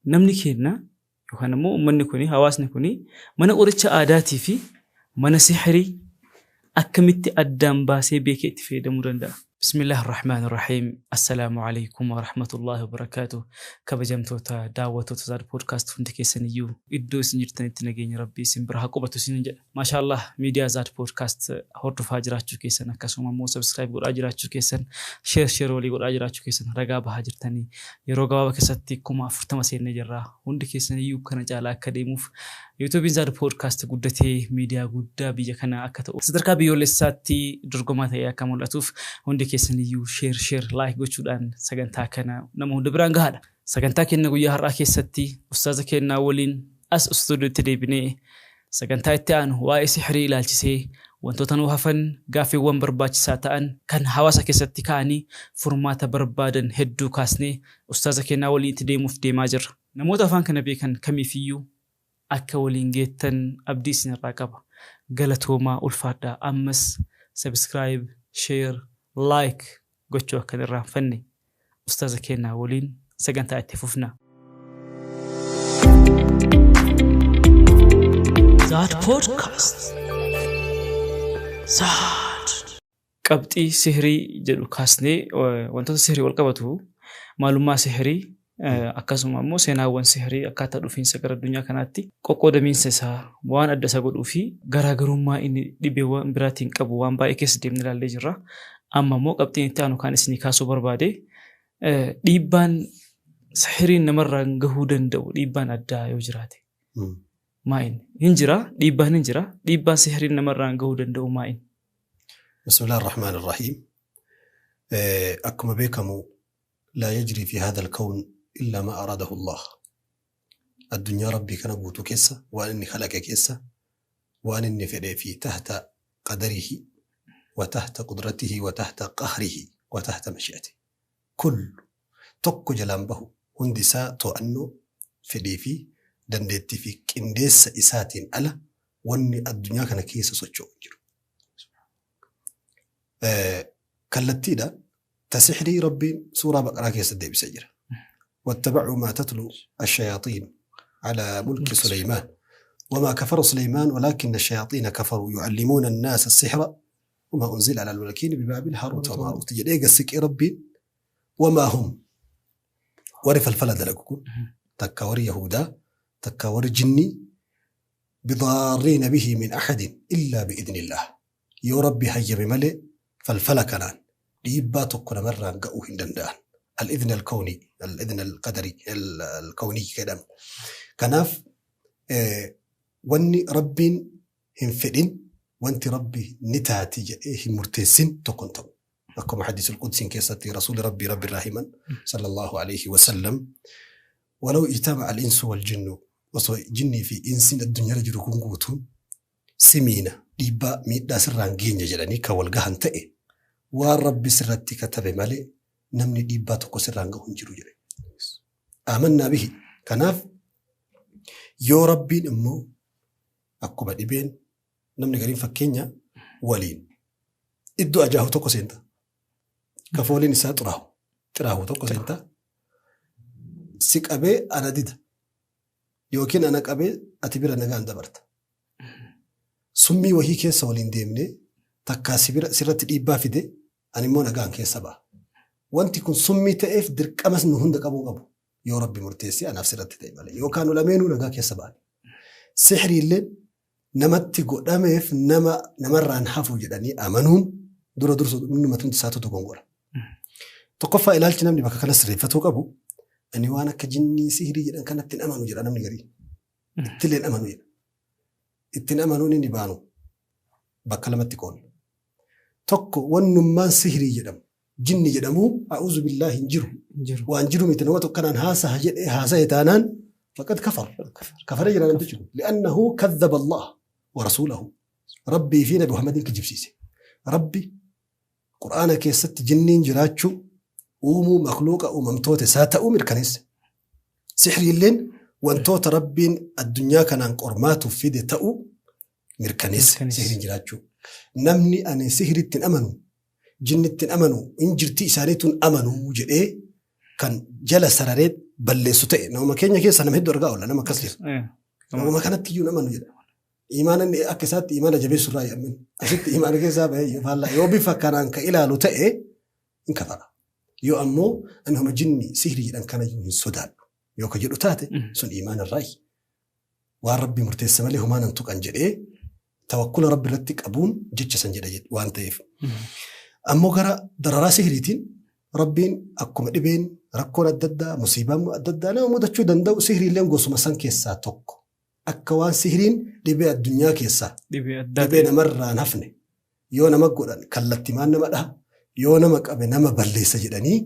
Namni keenna yookaan immoo uummanni kuni hawaasni kuni mana qoricha aadaatii fi mana sihrii akkamitti addaan baasee beekee itti fayyadamuu danda'a? Bismillah ar-Rahmaan ar-Rahiim. Assalaamu alaikum wa rahmatullahi wa barakaatuh. Kabajamtoota daawwattoota Zaad Podcast, hundi keessaniyyuu iddoo isin jirtanitti nageenya Rabbii isin bira haa qubatu isin jedha. Maashaallah, miidiyaa Zaad Podcast hordofaa jiraachuu keessan, akkasuma immoo subscribe godhaa jiraachuu keessan, share share walii godhaa jiraachuu keessan ragaa bahaa jirtanii, yeroo gabaabaa keessatti 40,000 seennee jirra. Hundi keessaniyyuu kana caalaa akka deemuuf, YouTube'n Zaad Podcast guddatee miidiyaa guddaa biyya kana akka ta'u, sadarkaa biyyoolessaatti dorgomaa ta'ee akka mul'atuuf, hundi keessaniyyuu share share, like gochuudhaan sagantaa kana nama hunda biraan gahaadha. Sagantaa keenya guyyaa har'aa keessatti ustaaza keenyaa waliin as istuudiyootti deebinee sagantaa itti aanu waa'ee sihrii ilaalchisee wantoota nu hafan, gaaffiiwwan barbaachisaa ta'an kan hawaasa keessatti ka'anii furmaata barbaadan hedduu kaasnee ustaaza keenyaa waliin itti deemuuf deemaa jirra. Namoota afaan kana beekan kamiifiyyuu akka waliin geettan abdii isinirraa qaba. Galatoomaa, ulfaadhaa. Ammas subscribe, share, like gochuu akka hin irraanfanne. Ustaaza keenyaa waliin sagantaa itti fufna. Zaad Podcast. Zaad. Qabxii sihrii jedhu kaasnee, wantoota sihrii wal qabatu, maalummaa sihrii, akkasuma immoo seenaawwan sihrii, akkaataa dhufiinsa gara addunyaa kanaatti, qoqqoodamiinsa isaa, waan adda isa godhuu fi garaagarummaa inni dhibeewwan biraatiin qabu waan baay'ee keessa deemnee ilaallee jirra. Amma immoo qabxiin itti aanu kan isinii kaasuu barbaade, dhiibbaan sihriin namarraan gahuu danda'u, dhiibbaan addaa yoo jiraate. Maa'in? Hin jira, dhiibbaan hin jira. Dhiibbaan sihriin namarraan gahuu danda'u maa'in? بسم الله الرحمن الرحيم. Akkuma beekamu، لا يجري في هذا الكون إلا ما أراده الله. Addunyaa Rabbii kana guutuu keessa waan inni kalaqe keessa waan inni fedhee fi تحت قدره وتحت قدرته وتحت قهره وتحت مشيئته كل tokko jalaan bahu, hundi isaa to'annoo fedhii fi dandeettii fi qindeessa isaatiin ala wanni addunyaa kana keessa socho'u hin jiru. Kallattiidha. Ta sihrii Rabbiin suuraa Baqaraa keessatti deebisee jira. واتبعوا ما تتلو الشياطين على ملك سليمان وما كفر سليمان ولكن الشياطين كفروا يعلمون الناس السحر وما أنزل على الملكين ببابل هاروت وماروت jedhee gassiqee Rabbiin وما هم, warri falfala dalagu kun takka warri Yahudaa takka warri jinnii, بضارين به من أحد إلا بإذن الله, yoo Rabbi hayyame malee falfala kanaan dhiibbaa tokko namarraan ga'uu hin danda'an. الإذن الكوني، الإذن القدري الكوني jedhama. Kanaaf wanni Rabbiin hin fedhin, wanti Rabbi ni taati jedhee hin murteessin tokko hin ta'u. Akkuma hadiisul qudsiin keessatti rasuuli Rabbii Rabbi irraa himan صلى الله عليه وسلم: ولو اجتمع الإنس والجن, osoo jinnii fi insiin addunyaarra jiru kun guutuun simiina dhiibbaa miidhaa sirraan geenya jedhanii kan wal gahan ta'e, waan Rabbi sirratti katabe malee namni dhiibbaa tokko sirraan gahu hin jiru jedhe. آمنا به. Kanaaf yoo Rabbiin immoo akkuma dhibeen namni gariin fakkeenya waliin iddoo ajaahu tokko seenta. Kafooliin isaa xuraahu. Xiraahu tokko seenta. Si qabee ana dida. Yookiin ana qabee ati bira nagaan dabarta. Summii wahii keessa waliin deemnee takkaa si bira sirratti dhiibbaa fide, ani immoo nagaan keessa ba'a. Wanti kun summii ta'eef dirqamas nu hunda qabuu qabu. Yoo Rabbi murteessee anaaf sirratti ta'e malee. Yookaan nu lameenuu nagaa keessa ba'an. Sihrii illee namatti godhameef nama namarraan hafu jedhanii amanuun dura dursu inni isaatu dogongora. Tokkoffaa, ilaalchi namni bakka kana sirreeffatuu qabu, ani waan akka jinnii sihirii jedhan kanatti hin amanu jedha namni garii. Ittillee hin amanu jedha. Ittiin amanuun inni baanu bakka lamatti qoonna. Tokko, wannummaan sihirii jedhamu, jinni jedhamu, أعوذ بالله, hin jiru. Waan jiru miti. Nama tokkanaan haasaha jedhee haasahe taanaan فقد كفر. Kafaree jira namtichi kun. لأنه كذب الله ورسوله. Rabbii fi Nabi Muhammadin kijibsiise. Rabbi Qur'aana keessatti jinniin jiraachuu, uumuu makluuqa uumamtoota isaa ta'uu mirkaneesse. Sihriilleen wantoota Rabbiin addunyaa kanaan qormaatuuf fide ta'uu mirkaneesse sihriin jiraachuu. Namni ani sihritti hin amanu, jinnitti hin amanu, hin jirtii isaaniitu hin amanu jedhee Kan jala sararee balleessu ta'e nama keenya keessa nama hedduu argaa oolla nama akkas jedhu. Nama kanatti iyyuu nama nu jedha. Imaana inni akka isaatti imaana jabeessu irraa yaa'amne. Asitti imaana keessaa bahee faallaa yoo bifa kanaan ka ilaalu ta'e hin kafara. Yoo ammoo ani homa jinni sihrii jedhan kana iyyuu hin sodaadhu. Yoo ka jedhu taate sun imaana irraayi. Waan rabbi murteesse malee homaa nan tuqan jedhee tawakkula rabbi irratti qabuun jecha san jedha waan ta'eef. Ammoo gara dararaa sihriitiin rabbiin akkuma dhibeen rakkoon adda addaa musiibaan adda addaa nama mudachuu danda'u sihriilleen gosuma san keessaa tokko. Akka waan sihriin dhibee addunyaa keessaa dhibee namarraa hin hafne yoo nama godhan kallattimaan nama dhaha yoo nama qabe nama balleessa jedhanii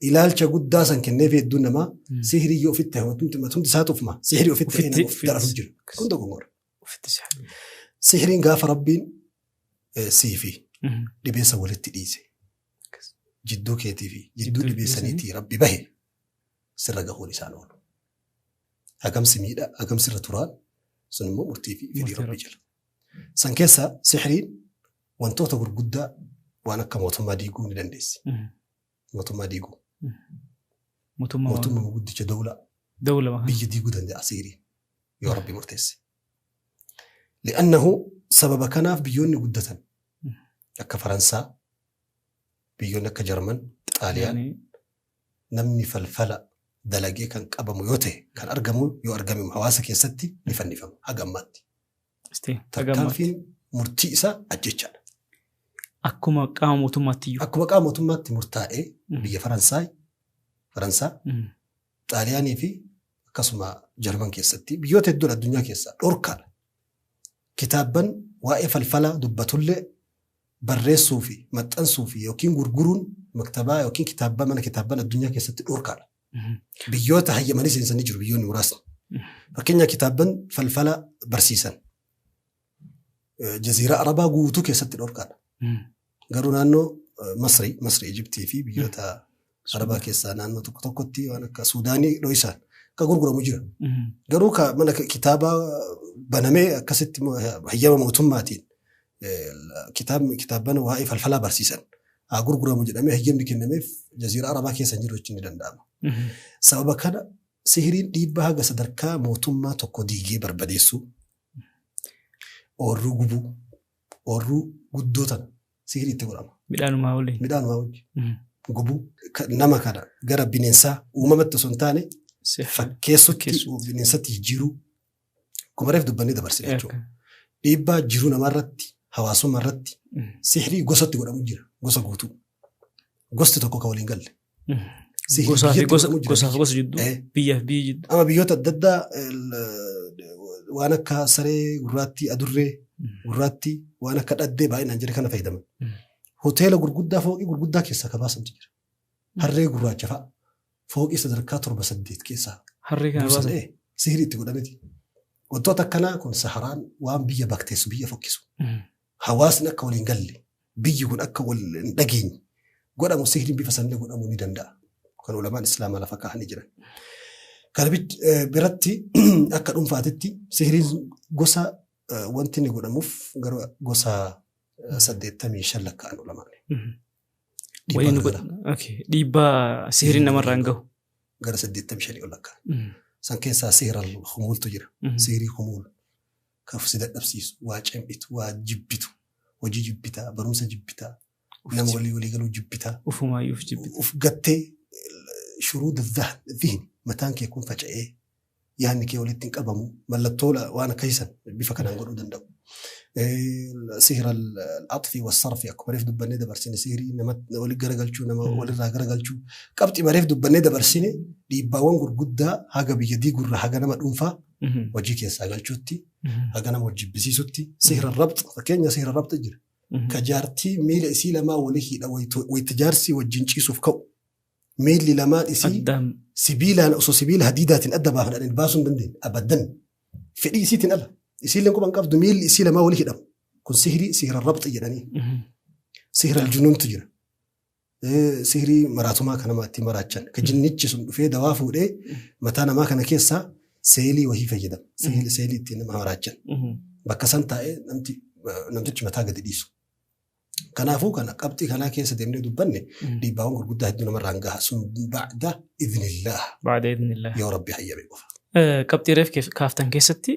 ilaalcha guddaa san kenneef hedduun namaa sihrii yoo ofitti matumti isaa tufma sihrii ofitti nama of dararu jira. Kun dogongora. Sihriin gaafa rabbiin sii fi dhibee san walitti dhiise jidduu keetii fi jidduu dhibee saniitii rabbi bahe sirra gahuun isaan oolu. Hagam si miidha hagam sirra turaan sun immoo murtii fi fedhii rabbi jala. San keessa sihriin wantoota gurguddaa waan akka mootummaa diiguu ni dandeessi. Mootummaa diiguu. Mootummaa guddicha dawlaa. Biyya diiguu danda'a sihriin yoo rabbi murteesse. Li'annahu sababa kanaaf biyyoonni guddatan akka Faransaa, biyyoonni akka Jarman, Xaaliyaan namni falfala dalagee kan qabamu yoo ta'e kan argamu yoo argame hawaasa keessatti ni fannifama haga ammaatti. Tarkaanfiin murtii isaa ajjechaadha. Akkuma qaama mootummaatti iyyuu. Akkuma qaama mootummaatti murtaa'ee biyya Faransaay, Faransaa, Xaaliyaanii fi akkasuma Jarman keessatti biyyoota hedduun addunyaa keessaa dhorkaadha. Kitaabban waa'ee falfalaa dubbatullee barreessuu fi maxxansuu fi yookiin gurguruun maktabaa yookiin kitaabban mana kitaabban addunyaa keessatti dhorkaadha. Biyyoota hayyamanii seensanii jiru biyyoonni muraasni. Fakkeenya kitaabban falfala barsiisan. Jaziiraa Arabaa guutuu keessatti dhorkaadha. Garuu naannoo Masrii, Ijiptii fi biyyoota Arabaa keessaa naannoo tokko tokkotti waan akka Suudaanii dho'isaan akka gurguramu jira. Garuu mana kitaabaa banamee akkasitti hayyama mootummaatiin kitaabban waa'ee falfalaa barsiisan haa gurguramu jedhamee hayyamni kennameef Jaziiraa Arabaa keessa hin jiru jechuun ni danda'ama. Sababa kana sihiriin dhiibbaa haga sadarkaa mootummaa tokko diigee barbadeessuu, oorruu gubuu, oorruu guddoo tana sihirii itti godhama. Midhaanumaa waliin. Midhaanumaa wajjin. Gubuu nama kana gara bineensaa uumamatti osoo hin taane fakkeessutti bineensatti jijjiiruu akkuma reef dubbannee dabarsine jechuudha. Dhiibbaa jiruu namarratti hawaasummaa irratti sihirii gosatti godhamu jira gosa guutuu. Gosti tokko kan waliin galle. Gosaa fi gosa jidduu biyyaa fi biyya jidduu. Amma biyyoota adda addaa waan akka saree gurraattii adurree gurraattii waan akka dhaddee baay'inaan jira kana fayyadaman. Hoteela gurguddaa fooqii gurguddaa keessaa ka baasantu jira. Harree gurraacha fa'a. Fooqii sadarkaa 7 8 keessaa. Harree kana baasan. Sihirii itti godhameti. Wantoota akkanaa kun saharaan waan biyya bakteessu biyya fokkisu. Hawaasni akka waliin galle biyyi kun akka wal hin dhageenye godhamu sihiriin bifa sanillee godhamuu ni danda'a. Kan ulamaan islaamaa lafa kaa'anii jiran. Kana biratti akka dhuunfaatitti sihiriin gosa wanti inni godhamuuf gara gosa 85 lakkaa'an ulamaan. Dhiibbaa sihiriin namarraan gahu. Gara 85 ol lakkaa'an. San keessaa sihira humuultu jira. Sihirii humuul. Kan si dadhabsiisu, waa cimbitu, waa jibbitu, hojii jibbitaa, barumsa jibbitaa, nama walii walii galuu jibbitaa. Ufumaayyuu of jibbita. Uf gattee shuruuda dhihni mataan kee kun faca'ee yaadni kee walitti hin qabamu mallattoo waan akkasiisan bifa kanaan godhuu danda'u. Sihira al-axfi was-sarfi akkuma reef dubbannee dabarsine sihirii nama walitti garagalchuu nama walirraa garagalchuu qabxii mareef dubbannee dabarsine dhiibbaawwan gurguddaa haga biyya diigurraa haga nama dhuunfaa hojii keessaa galchuutti haga nama wal jibbisiisutti sihira rabx fakkeenya sihira rabx jira. Ka jaartii miila isii lamaa walii hidha wayitti jaarsii wajjin ciisuuf ka'u miilli lamaan isii sibiilaan osoo sibiila hadiidaatiin adda baafadhaan baasuu hin dandeenye abaddan fedhii isiitiin ala isiilleen quban qabdu miilli isii lamaa walii hidhamu kun sihirii sihira rabxi jedhanii sihira aljunuuntu jira. Sihirii maraatumaa kan nama ittiin maraachan ka jinnichi sun dhufee dawaa fuudhee mataa namaa kana keessaa seelii wahii fayyadama seelii ittiin nama maraachan bakka san taa'ee namtichi mataa gadi dhiisu. Kanaafuu kana qabxii kanaa keessa deemnee dubbanne dhiibbaawwan gurguddaa hedduu namarraan gaha. Sun ba'da idnillaah. Ba'da idnillaah. Yoo Rabbi hayyame qofa. Qabxii reef kaaftan keessatti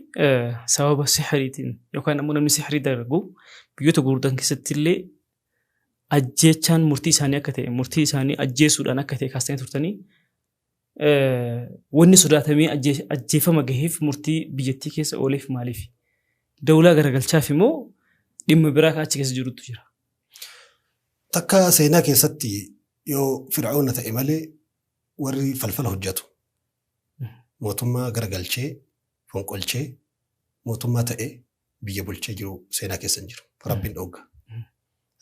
sababa sihiriitiin yookaan ammoo namni sihirii dalagu biyyoota gurguddan keessatti illee ajjeechaan murtii isaanii akka ta'e murtii isaanii ajjeesuudhaan akka ta'e kaastanii turtanii wanni sodaatamee ajjeefama gaheef murtii biyyattii keessa ooleef maaliif? Dawlaa garagalchaaf immoo dhimma biraa kan achi keessa jirutu jira. Takka seenaa keessatti yoo Fir'aawna ta'e malee warri falfala hojjetu mootummaa garagalchee fonqolchee mootummaa ta'e biyya bulchee jiru seenaa keessa hin jiru. Rabbiin dhoogga.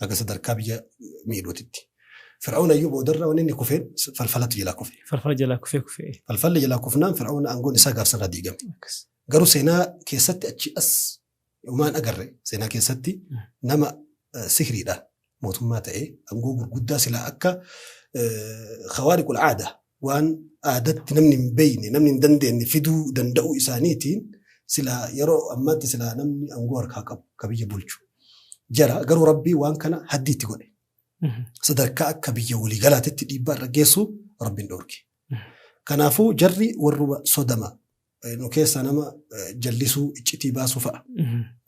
Akka sadarkaa biyya miidhuutitti. Fir'aawna iyyuu boodarra wanni inni kufeen falfalatu jalaa kufe. Falfala jalaa kufee kufee. Falfalli jalaa kufnaan Fir'aawna aangoon isaa gaafsanirraa diigame. Garuu seenaa keessatti achi as Homaan agarre seenaa keessatti nama sihriidhaan mootummaa ta'ee aangoo gurguddaa silaa akka khawaariqul aada waan aadatti namni hin beekne namni hin dandeenye fiduu danda'uu isaaniitiin silaa yeroo ammaatti silaa namni aangoo harkaa qabu ka biyya bulchu jara garuu rabbii waan kana haddii itti godhe. Sadarkaa akka biyya waliigalaatitti dhiibbaa irra geessu rabbiin dhoorke. Kanaafuu jarri warruma sodama nu keessaa nama jallisuu iccitii baasuu fa'a.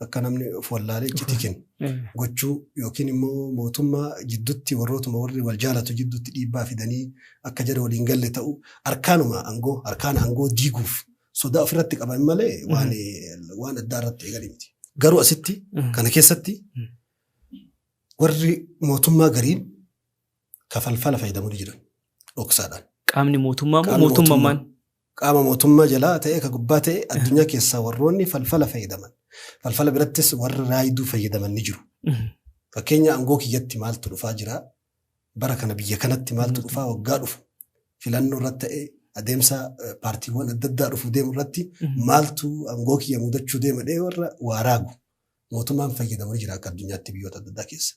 Akka namni of wallaalee iccitii kennu gochuu yookiin immoo mootummaa jidduutti warrootuma warri wal jaalatu jidduutti dhiibbaa fidanii akka jara waliin galle ta'u arkaanuma aangoo arkaana aangoo diiguuf sodaa ofirratti qaban malee waan waan addaa irratti eegalee miti. Garuu asitti kana keessatti warri mootummaa gariin kafalfala fayyadamuu ni jiran dhoksaadhaan. Qaamni mootummaa moo Qaamni mootummaan? Qaama mootummaa jalaa ta'ee ka gubbaa ta'e addunyaa keessaa warroonni falfala fayyadaman. Falfala birattis warri raayiduu fayyadaman ni jiru. Fakkeenya aangoo kiyyatti maaltu dhufaa jira? Bara kana biyya kanatti maaltu dhufaa waggaa dhufu? Filannoo irratti ta'e adeemsa paartiiwwan adda addaa dhufu deemu irratti maaltu aangoo kiyya mudachuu deema dhee warra waa raagu. Mootummaan fayyadamu ni jira akka addunyaatti biyyoota adda addaa keessa.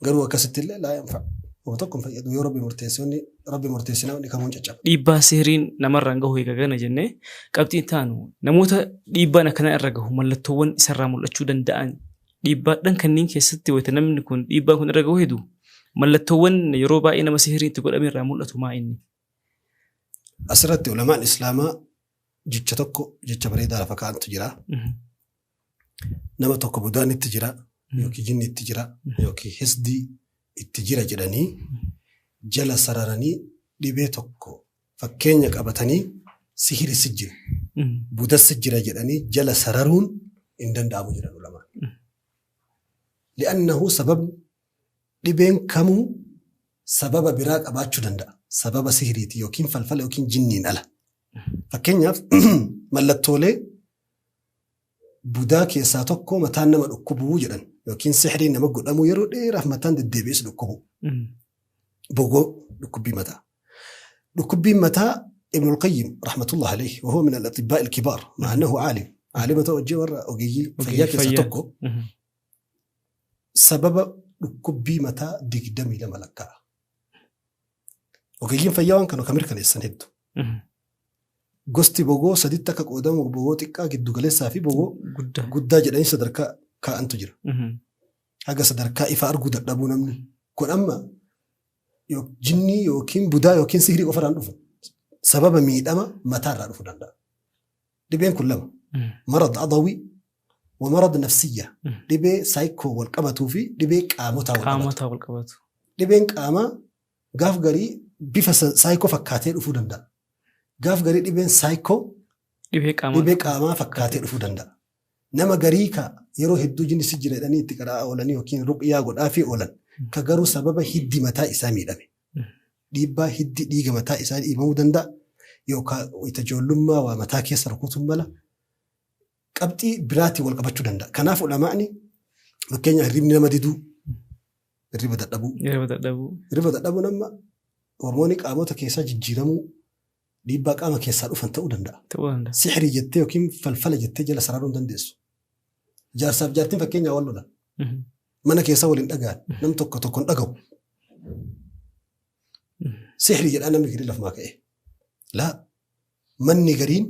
Garuu akkasitti illee laa yanfa'a. Homa tokko hin fayyadu yoo rabbi murteesse wanni rabbi murteessinaa wanni kamuu hin caccaba. Dhiibbaa sihiriin namarraan gahu eega gana jennee qabxiin taanu namoota dhiibbaan akkanaa irra gahu mallattoowwan isarraa mul'achuu danda'an dhiibbaadhaan kanneen keessatti wayita namni kun dhiibbaan kun irra gahu hedu mallattoowwan yeroo baay'ee nama sihiriin itti godhame irraa mul'atu maa inni? Asirratti ulamaan islaamaa jecha tokko jecha bareedaa lafa kaa'antu jira. Nama tokko budaan itti jira yookiin jinni itti jira yookiin hisdii itti jira jedhanii jala sararanii dhibee tokko fakkeenya qabatanii sihiri si jira budas si jira jedhanii jala sararuun hin danda'amu jedhan ulamaan. Li'annahu sababni dhibeen kamuu sababa biraa qabaachuu danda'a. Sababa sihiriiti yookiin falfala yookiin jinniin ala. Fakkeenyaaf mallattoolee budaa keessaa tokko mataan nama dhukkubuu jedhan yookiin sihiriin nama godhamuu yeroo dheeraaf mataan deddeebi'es dhukkubuu. Bogoo dhukkubbii mataa. Dhukkubbiin mataa Ibn al-Qayyim rahmatullah alayhi wa huwa min al-atibaa al-kibaar ma'a annahu aalim. Aalima ta'u wajjin warra ogeeyyii fayyaa keessaa tokko sababa dhukkubbii mataa 22 lakkaa'a. Ogeeyyiin fayyaa waan kana kan mirkaneessan hedduu. Gosti bogoo saditti akka qoodamu bogoo xiqqaa giddu galeessaa fi bogoo guddaa jedhanii sadarkaa kaa'antu jira. Haga sadarkaa ifa arguu dadhabuu namni. Kun amma jinnii yookiin budaa yookiin sihirii qofarraan dhufu. Sababa miidhama mataarraa dhufuu danda'a. Dhibeen kun lama. Marad adawii wa marad nafsiyya. Dhibee saayikoo wal qabatuu fi dhibee qaamotaa wal qabatu. Qaamotaa wal qabatu. Dhibeen qaamaa gaaf garii bifa saayikoo fakkaatee dhufuu danda'a. Gaaf garii dhibeen saayikoo Dhibee qaamaa dhibee qaamaa fakkaatee dhufuu danda'a. Nama garii ka yeroo hedduu jinni si jira jedhanii itti qara'aa oolanii yookiin ruqyaa godhaafii oolan ka garuu sababa hiddi mataa isaa miidhame. Dhiibbaa hiddi dhiiga mataa isaa dhiibamuu danda'a yookaan wayita ijoollummaa waa mataa keessa rukutuun mala qabxii biraatiin wal qabachuu danda'a. Kanaaf ulamaa'ni fakkeenya hirribni nama diduu, hirriba dadhabuu. Hirriba dadhabuu. Hirriba dadhabuun amma hormoonii qaamota keessaa jijjiiramuu dhiibbaa qaama keessaa dhufan ta'uu danda'a. Ta'uu danda'a. Sihrii jettee yookiin falfala jettee jala sararuu hin dandeessu. Jaarsaaf jaartiin fakkeenyaa wal lolan. Mana keessaa waliin dhaga'an. Nam tokko tokko hin dhaga'u. Sihrii jedhaa namni garii lafumaa ka'e. Laa manni gariin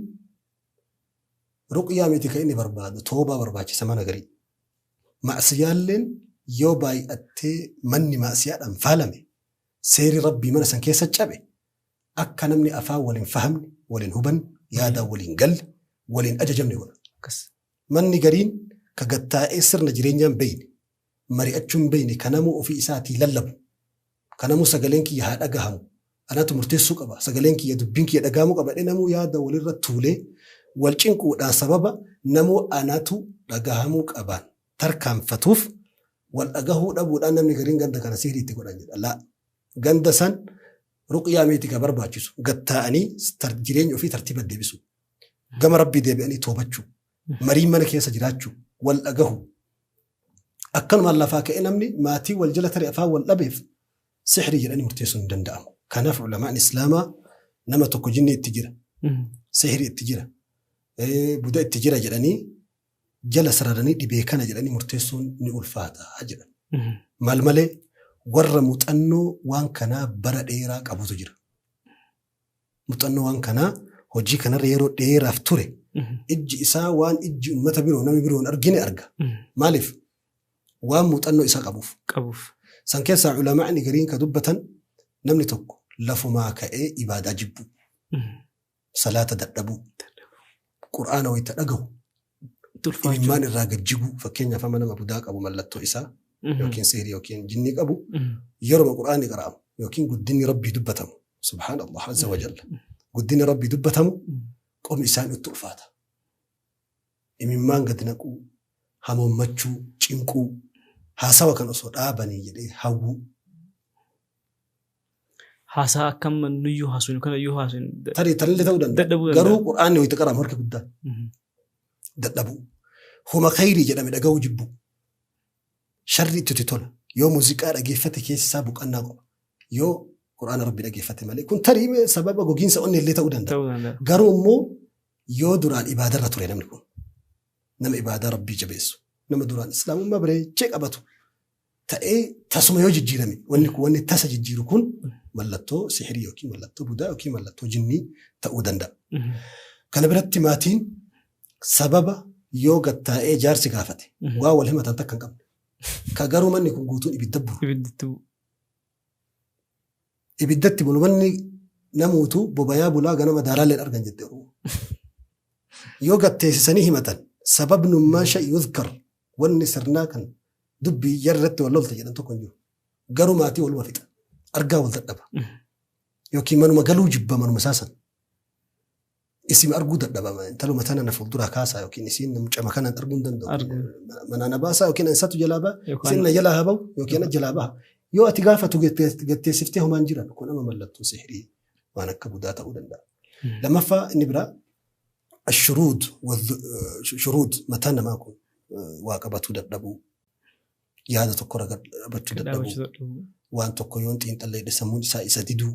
ruqyaa miti kan inni barbaadu toobaa barbaachisa mana garii. Ma'siyaalleen Yoo baay'attee manni maasiyaadhaan faalame, seerri Rabbii mana san keessa cabe, akka namni afaan waliin fahamne, waliin hubanne, yaadaan waliin galle, waliin ajajamne godha. Manni gariin ka gattaa'ee sirna jireenyaa hin beeyne, mari'achuu hin beeyne, ka namuu ofii isaatii lallabu, ka namuu sagaleen kiyya haa dhagahamu, anatu murteessuu qaba, sagaleen kiyya dubbiin kiyya dhagahamuu qaba jedhee namuu yaada walirra tuulee wal cinquudhaan sababa namuu anatu dhagahamuu qabaan tarkaanfatuuf wal dhagahuu dhabuudhaan namni gariin ganda kana sihrii itti godhan jedha. Laa. Ganda san ruqyaa miti ka barbaachisu. Gad taa'anii jireenya ofii tartiiba deebisuu. Gama Rabbii deebi'anii toobachuu. Mariin mana keessa jiraachuu. Wal dhagahuu. Akkanumaan lafaa ka'ee namni maatii wal jala tare afaan wal dhabeef sihrii jedhanii murteessuun hin danda'amu. Kanaaf ulamaan Islaamaa nama tokko jinni itti jira, sihrii itti jira, buda itti jira jedhanii jala sararanii dhibee kana jedhanii murteessuun ni ulfaata jedhan. Maal malee warra muuxannoo waan kanaa bara dheeraa qabutu jira. Muuxannoo waan kanaa hojii kanarra yeroo dheeraaf ture ijji isaa waan ijji uummata biroo namni biroo hin argine arga. Maaliif? Waan muuxannoo isaa qabuuf. Qabuuf. San keessaa ulamaa'ni gariin ka dubbatan namni tokko lafumaa ka'ee ibaadaa jibbuu, salaata dadhabuu, Qur'aana wayita dhagahu imimmaan irraa gad jiguu, fakkeenyaaf amma nama budaa qabu mallattoo isaa yookiin sihrii yookiin jinnii qabu yeruma Qur'aanni qara'amu yookiin guddinni Rabbii dubbatamu, subhaanallah azza wa jalla, guddinni Rabbii dubbatamu qomni isaan itti ulfaata. Imimmaan gad naquu, hamoommachuu, cinquu, haasawa kan osoo dhaabanii jedhee hawwuu. Haasaa akkam nuyyuu haasofnu kana iyyuu haasofnu. Tarii tanillee ta'uu danda'a. Dadhabuu danda'a. Garuu Qur'aanni wayita qara'amu harki guddaan dadhabuu. Huma khayrii jedhame dhaga'uu jibbuu. Sharri itti tola. Yoo muuziqaa dhageeffate keessa isaa boqonnaa qaba. Yoo Qur'aana Rabbi dhageeffate malee. Kun tarii sababa gogiinsa onnee illee ta'uu danda'a. Ta'uu danda'a. Garuu immoo yoo duraan ibaadarra ture namni kun, nama ibaadaa Rabbii jabeessu, nama duraan Islaamummaa bareechee qabatu ta'ee tasuma yoo jijjiirame, wanni kun wanni tasa jijjiiru kun mallattoo sihirii yookiin mallattoo budaa yookiin mallattoo jinnii ta'uu danda'a. Kana biratti maatiin sababa yoo gattaa'ee jaarsi gaafate waa wal himatan takka hin qabne. Ka garuu manni kun guutuun ibidda bulu. Ibiddatti bu'u. Ibiddatti bulu manni namuutu bobayaa bulaa ganama daaraalleen argan jette Oromoo. Yoo gatteessisanii himatan sababnummaa sha'i yuzkar wanni sirnaa kan dubbii jarratti wal lolte jedhan tokko hin jiru. Garuu maatii waluma fixa. Argaa wal dadhaba. Yookiin manuma galuu jibba manuma isaa san. Isin arguu dadhaba. Intaluma tana na fuulduraa kaasaa yookiin isiin mucama kanaan arguu hin danda'u. Manaa na baasaa yookiin ansatu jalaa baha. Isin na jalaa haa bahu yookiin ana jalaa baha. Yoo ati gaafatu gatteessiftee homaan jiran kun ama mallattoo sihirii waan akka budaa ta'uu danda'a. Lammaffaa inni biraa shuruud shuruud mataan namaa kun waa qabatuu dadhabuu, yaada tokko irra dhaabachuu dadhabuu, waan tokko yoon xiinxallee sammuun isaa isa diduu,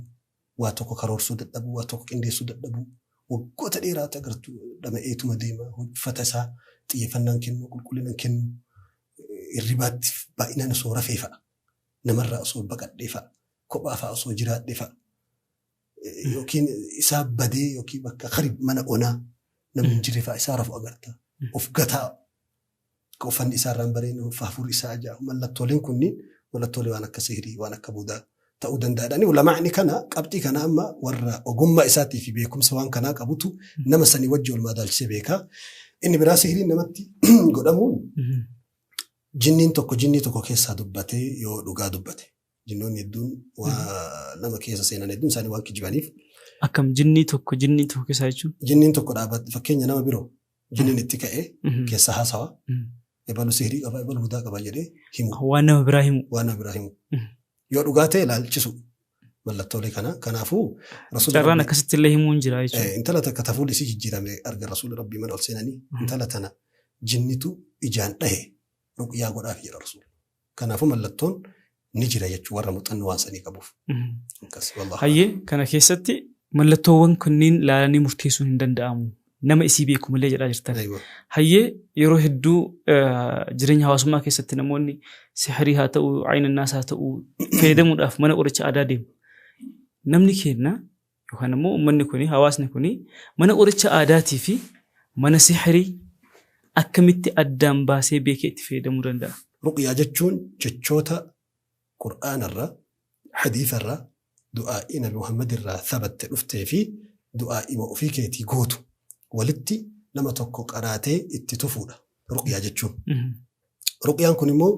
waa tokko karoorsuu dadhabuu, waa tokko qindeessuu dadhabuu, waggoota dheeraatti agartu dhama'eetuma deema, uffata isaa xiyyeeffannaan kennu, qulqullinaan kennu, hirribaatti baay'inaan osoo rafee fa'a, namarraa osoo baqadhee fa'a, kophaa fa'a osoo jiraadhee fa'a, yookiin isaa badee yookiin bakka qarib mana onaa namni hin jirre fa'a isaa rafu agarta. Of gataa akka uffanni isaa irraa hin bareedne, hafuurri isaa ajaa'u, mallattooleen kunniin mallattoolee waan akka sihirii waan akka budaa ta'uu danda'adha. Ulamaa'ni kana qabxii kana amma warra ogummaa isaatii fi beekumsa waan kanaa qabutu nama sanii wajji wal madaalchisee beeka. Inni biraa sihiriin namatti godhamuun jinniin tokko jinnii tokko keessaa dubbatee yoo dhugaa dubbate. Jinnoonni hedduun waa nama keessa seenan hedduun isaanii waan kijibaniif. Akkam jinnii tokko jinnii tokko keessaa jechuun? Jinniin tokko dhaabbate fakkeenya nama biroo jinniin itti ka'ee keessa haasawa. Ebalu sihirii qaba, ebalu budaa qaba jedhee himu. Waan nama biraa himu. Waan nama biraa himu. Yoo dhugaa ta'e ilaalchisu mallattoolee kana. Kanaafuu Rasuulli Carraan Rabbii akkasitti illee himuun jira jechuudha. Intala takka tafuulli isii jijjiirame arga Rasuulli Rabbii mana ol seenanii intala tana jinnitu ijaan dhahe ruqyaa godhaaf jedha Rasuulli. Kanaafuu mallattoon ni jira jechuun warra muuxannoo waan sanii qabuuf. Akkas wallahu Hayyee kana keessatti mallattoowwan kunniin ilaalanii murteessuun hin danda'amu. Nama isii beeku malee jedhaa jirtan. Aywa. Hayyee yeroo hedduu jireenya hawaasummaa keessatti namoonni sihirii haa ta'u, aynannaas haa ta'u fayyadamuudhaaf mana qoricha aadaa deemu. Namni keenya yookaan immoo uummanni kuni hawaasni kuni mana qoricha aadaatii fi mana sihirii akkamitti addaan baasee beekee itti fayyadamuu danda'a? Ruqyaa jechuun jechoota Qur'aanarra, hadiisarra, du'aa'ii Nabi Muhammad irraa thabatte dhuftee fi du'aa'ima ofii keetii gootu walitti nama tokko qaraatee itti tufuudha. Ruqyaa jechuun. Ruqyaan kun immoo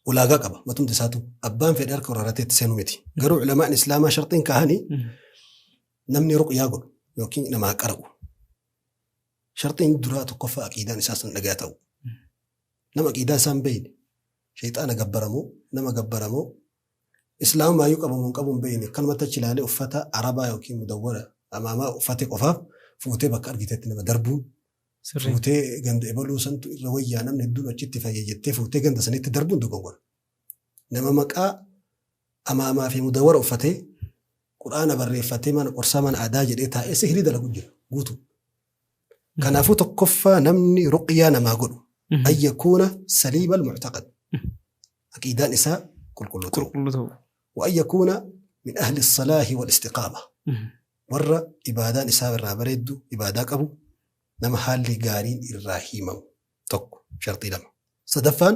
ulaagaa qaba matumti isaatu. Abbaan fedhe harka wararatee itti seenuu miti. Garuu ulamaan islaamaa sharxiin kaahanii namni ruqyaa godhu yookiin namaa qara'u. Sharxiin duraa tokkoffaa aqiidaan isaa sun dhagaa ta'u. Nama aqiidaa isaa hin beekne, shayxaana gabbaramoo, nama gabbaramoo, islaamumaayyuu qabamu hin qabu hin beekne, akkanumatti achi ilaalee uffata arabaa yookiin mudawwara amaamaa uffate qofaaf fuutee bakka argitetti nama darbuun fuutee ganda ebaluu santu irra wayyaa namni hedduun achitti fayya jettee fuutee ganda sanitti darbuun dogongora. Nama maqaa amaamaa fi mudawwara uffatee quraana barreeffatee mana qorsaa mana aadaa jedhee taa'ee sihrii dalagu jira guutuu. Kanaafuu tokkoffaa namni ruqyaa namaa godhu an yakuuna saliima al-mu'taqad. Aqiidaan isaa qulqulluu ta'u. Qulqulluu ta'u. Wa an yakuuna min ahli salaahi wal istiqaama. Warra ibaadaan isaa irraa bareeddu ibaadaa qabu nama haalli gaariin irraa himamu tokko sharxii lama. Sadaffaan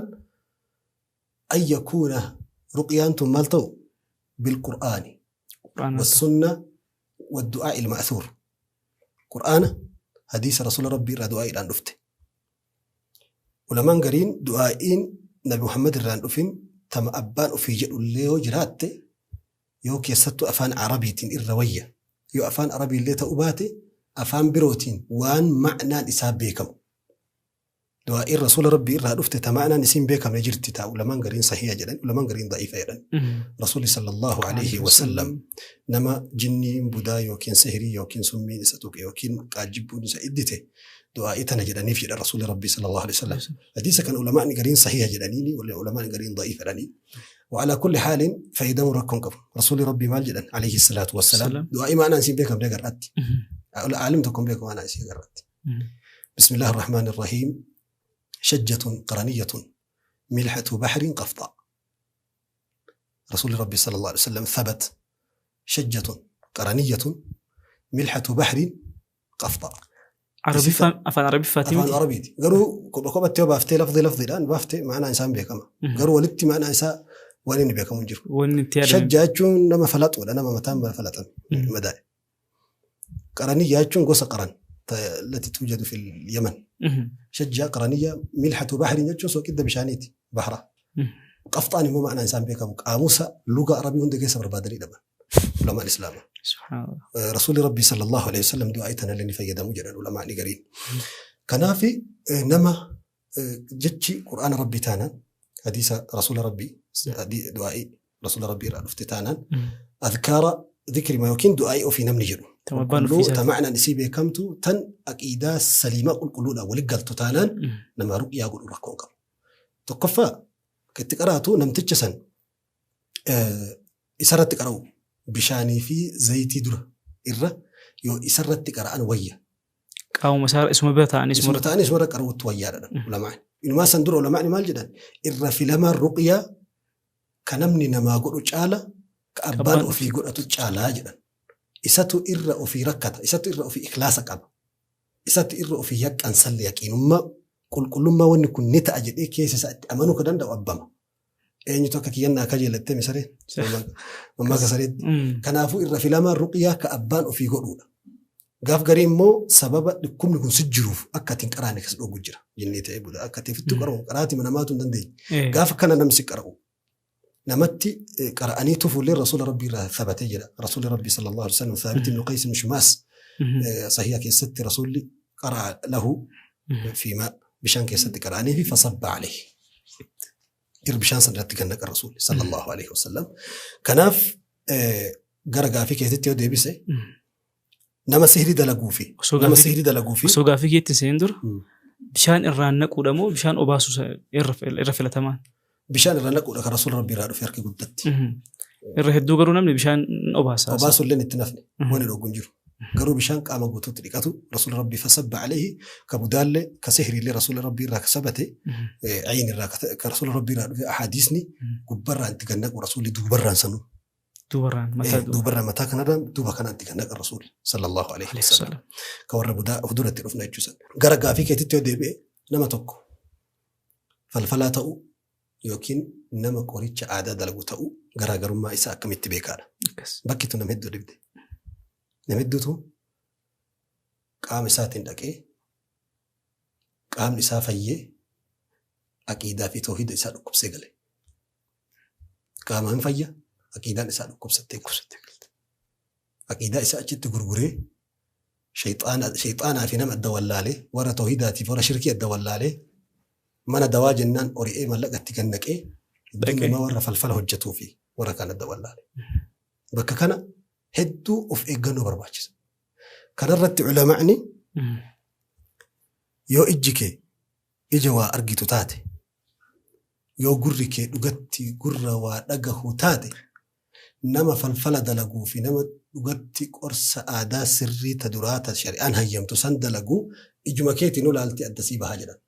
an yakuuna ruqyaan tun maal ta'u bilqur'aani والسنة والدعاء المأثور. قرآن حديث رسول ربي را دعاء الآن دفته. ولمان قرين دعائين نبي محمد الران دفين تم أبان أفي جدو اللي جرات يو كيستو أفان عربي تين الروية يو أفان عربي اللي تأباتي أفان بروتين وان معنى نساب بيكم. دعاء الرسول ربي را دفته تمعنا نسين بيكم يجرتي تا ولمان قرين صحيح جدا ولمان قرين ضعيفة جدا. رسول صلى الله عليه وسلم نما جني بودا يوكين سهري يوكين سمي نساتوك يوكين قاجبو نسا إدته دعاء تنا في الرسول ربي صلى الله عليه وسلم. حديث كان علماء قرين صحيح جدانيني ولا علماء قرين ضعيف جداني. وعلى كل حال فإذا مركم كفر رسول ربي مال جدا عليه الصلاة والسلام دعاء ما أنا نسين بيكم قرأت علمتكم بيكم أنا نسين قرأت. بسم الله الرحمن الرحيم. شجة قرنية ملحة بحر قفطاء. رسول ربي صلى الله عليه وسلم ثبت شجة قرنية ملحة بحر قفطاء. عربي أفان عربي فاتي أفان عربي قالوا كوبا تيو بافتي لفظي لفظي الآن بافتي معنا إنسان بيكما قالوا ولدتي معنا إنسان ولين بيكم منجر شجة نما فلت ولا نما متان ما فلت مدائن. قرنية قوس قرن التي توجد في اليمن. شجة قرنية ملحة بحر يجو سو كده بشانيتي بحرة. قفطاني مو معنى إنسان بيكم قاموسة لغة عربية هندك يسبر بادري دبا علماء الإسلام. سبحان الله. رسول ربي صلى الله عليه وسلم دعايتنا اللي فيدا مجرد العلماء نقرين. كنافي نما جتشي قرآن ربي تانا حديث رسول ربي دعائي رسول ربي رفتتانا أذكار ذكر ما يمكن دعائي في نمني جرو. تمعنا نسيبه كمتو تن أكيدا سليمة قل قلولا ولقلتو تانان نما رؤيا قل ركون قبل تقفى كتقرأتو نمتجسن إسرت تقرأو بشاني في زيتي درة إرة يو إسرت تقرأ أنا ويا أو مسار اسمه بيتا اسمه تاني اسمه ركرو تويا ولا إنه ما سندر ولا معني مال جدا إرة في لما الرقية كنمني نما قلو تعالى كأبان وفي قلو تعالى جدا إساتو إرة وفي ركعة إساتو إرة وفي إخلاصك أب إساتو إرة وفي يك أنسل يقين ما كل كل ما ون كن نتأجد إيه كيس سأت أمانو كدن دو أبما إيه نتوقع كينا كجيل التامي سري ما كسرت كنافو إرة في لما الرقية كأبان وفي قلونا قاف قريم مو سبب لكم نكون سجروف أكتين كرانك سلو جرا جنني تعبوا ده أكتين في التقرأ قراتي من أماتون دندي قاف كان نمسك قرأو نمتي قرأني تفول للرسول ربي ثبت جرا رسول ربي صلى الله عليه وسلم ثابت بن قيس بن شماس صحيح كيست رسول قرأ له في ماء بشان كيست قرأني في فصب عليه إربشان صدرت كنك الرسول صلى الله عليه وسلم كناف قرأ في كيست يودي بسه nama sihri dalaguu fi nama sihri dalaguu fi osoo gaafii keetti seen dura bishaan irraan naquudha moo bishaan obaasu irra filatamaan bishaan irraan naquudha kan rasuula rabbii irraa dhufe harki guddatti irra hedduu garuu namni bishaan obaasa obaasu illee itti nafne waan dhoogu hin jiru garuu bishaan qaama guutuutti dhiqatu rasuula rabbii fasabba alayhi ka budaalle ka sihri illee rasuula rabbii irraa kasabate ayin irraa ka rasuula rabbii irraa dhufe ahadiisni gubbarraan itti gannaqu rasuulli duubarraan sanuu duubarraan mataa kanarraan duuba kanaan itti gannaqa rasuul sallallahu alaihi wasallam ka warra budaa of duratti dhufna jechuusan gara gaafii keetitti yoo deebi'e nama tokko falfalaa ta'u yookiin nama qoricha aadaa dalagu ta'uu garaagarummaa isaa akkamitti beekaadha. Bakki tun nama hedduu dhibde. Nama hedduutu qaama isaatiin dhaqee qaamni isaa fayyee aqiidaa fi toohida isaa dhukkubsee gale. Qaama hin fayya, aqiidaan isaa dhukkubsattee galte. Aqiidaa isaa achitti gurguree shayxaanaa fi nama adda wallaalee warra toohidaatiif warra shirkii adda wallaalee mana dawaa jennaan ori'ee mallaqa itti gannaqee hedduun namaa warra falfala hojjetuu fi warra kaan adda wallaalee. Bakka kana hedduu of eeggannoo barbaachisa. Kanarratti ulamaa'ni yoo ijji kee ija waa argitu taate, yoo gurri kee dhugatti gurra waa dhagahu taate, nama falfala dalaguu fi nama dhugatti qorsa aadaa sirrii ta duraa ta shari'aan hayyamtu san dalaguu ijuma keetiin olaalti addasii bahaa jedhan.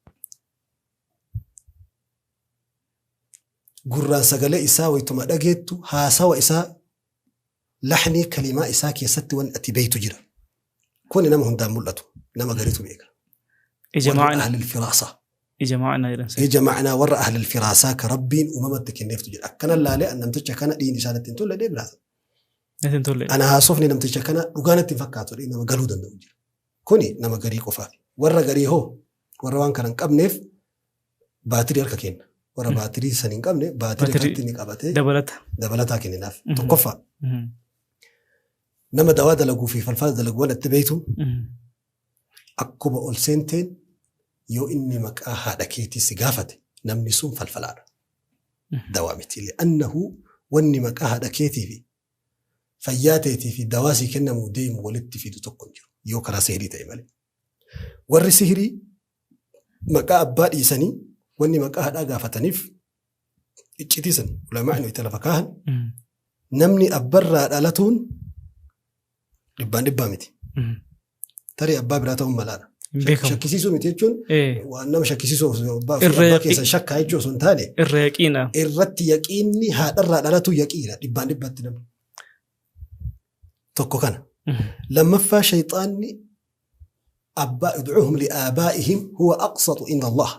Gurraan sagalee isaa wayituma dhageettu haasawa isaa laxnii kalimaa isaa keessatti wanni ati beeytu jira. Kuni nama hundaan mul'atu, nama gariitu beeka. Ija Warra ma'ana. ahlil firaasaa. Ija ma'anaa jedhan. Ija ma'anaa warra ahlil firaasaa ka Rabbiin uumamatti kenneeftu jira. Akkana laalee an namticha kana dhiin isaa natti hin tolle dhee biraata. Natti hin tolle. Ana haasofni namticha kana dhugaa natti hin fakkaatu dhee nama galuu danda'u jira. Kuni nama garii qofaaf. Warra garii hoo warra waan kana hin qabneef baatirii harka kenna. Warra baatirii san hin qabne baatirii harkatti ni qabatee Dabalata. dabalataa kenninaaf. Tokkoffaa nama dawaa dalaguu fi falfala dalaguu waan itti beektu akkuma ol seenteen yoo inni maqaa haadha keetii si gaafate namni sun falfalaadha. Dawaa miti. Li'annahu wanni maqaa haadha keetii fi fayyaa teetii fi dawaa sii kennamuu deemu walitti fidu tokko hin jiru. Yoo karaa sihirii ta'e malee. Warri sihirii maqaa abbaa dhiisanii wanni maqaa haadhaa gaafataniif iccitii san ulamaa'ni itti lafa kaahan namni abbarraa dhalatuun dhibbaan dhibbaa miti. Tarii abbaa biraa ta'uun malaadha. Hin beekamu. Shakkisiisuu miti jechuun waan nama shakkisiisuu osoo abbaa Irra abbaa keessan shakkaa jechuu osoo hin taane Irra yaqiina. irratti yaqiinni haadharraa dhalatu yaqiina dhibbaan dhibbatti namni. Tokko kana. Lammaffaa shayxaanni abbaa udcuuhum li'aabaa'ihim huwa aqsatu inda Allah.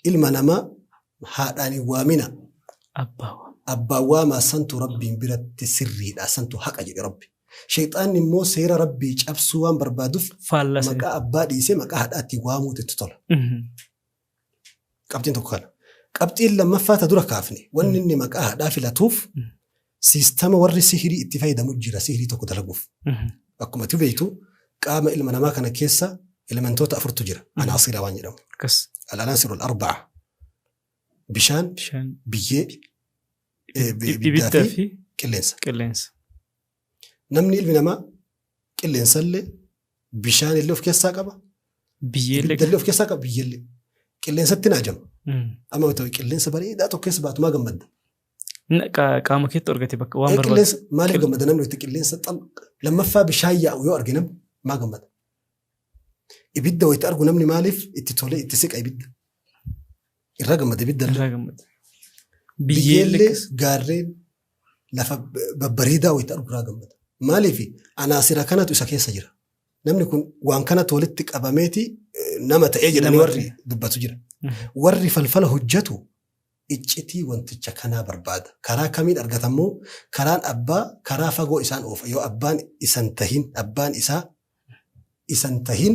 Ilma namaa haadhaan hin waamina. Abbaa. Abbaan waamaa santu Rabbiin biratti sirriidha santu haqa jedhe Rabbi. Shayxaanni immoo seera Rabbii cabsuu waan barbaaduuf Faallaa sana. maqaa abbaa dhiisee maqaa haadhaatti waamuutu itti tola. Qabxiin tokko kana. Qabxiin lammaffaa ta dura kaafne wanni inni maqaa haadhaa filatuuf siistama warri sihirii itti fayyadamu jira sihirii tokko dalaguuf. Akkuma ati beektu qaama ilma namaa kana keessa elementoota afurtu jira. Anaasira waan jedhamu. Akkas. Al-anaasiru al-arba'a. Bishaan, Bishaan. biyyee, ibiddaa Ibiddaa fi fi qilleensa. qilleensa. Namni ilmi namaa qilleensallee bishaanillee of keessaa qaba. Biyyeellee. Ibiddallee of keessaa qaba biyyellee. Qilleensatti na ajama. Amma ta'u qilleensa bareedaa tokko keessa baatu maa gammadda? Qaama keetti argate bakka waan barbaadu. Qilleensa maaliif gammada namni itti qilleensa xal lammaffaa bishaan yaa'u yoo arge namni maa gammada? Ibidda wayita argu namni maaliif itti tolee itti siqa ibidda? Irraa gammada ibidda illee. Irraa gammada. Biyyeellee. Biyyeellee gaarreen lafa babbareedaa wayita argu irraa gammada. Maaliif anaasira kanatu isa keessa jira. Namni kun waan kanatu walitti qabameeti nama ta'ee jedhanii Nama warri dubbatu jira. Warri falfala hojjetu iccitii wanticha kanaa barbaada. Karaa kamiin argatammoo karaan abbaa karaa fagoo isaan oofa. Yoo abbaan isan tahin abbaan isaa isan tahin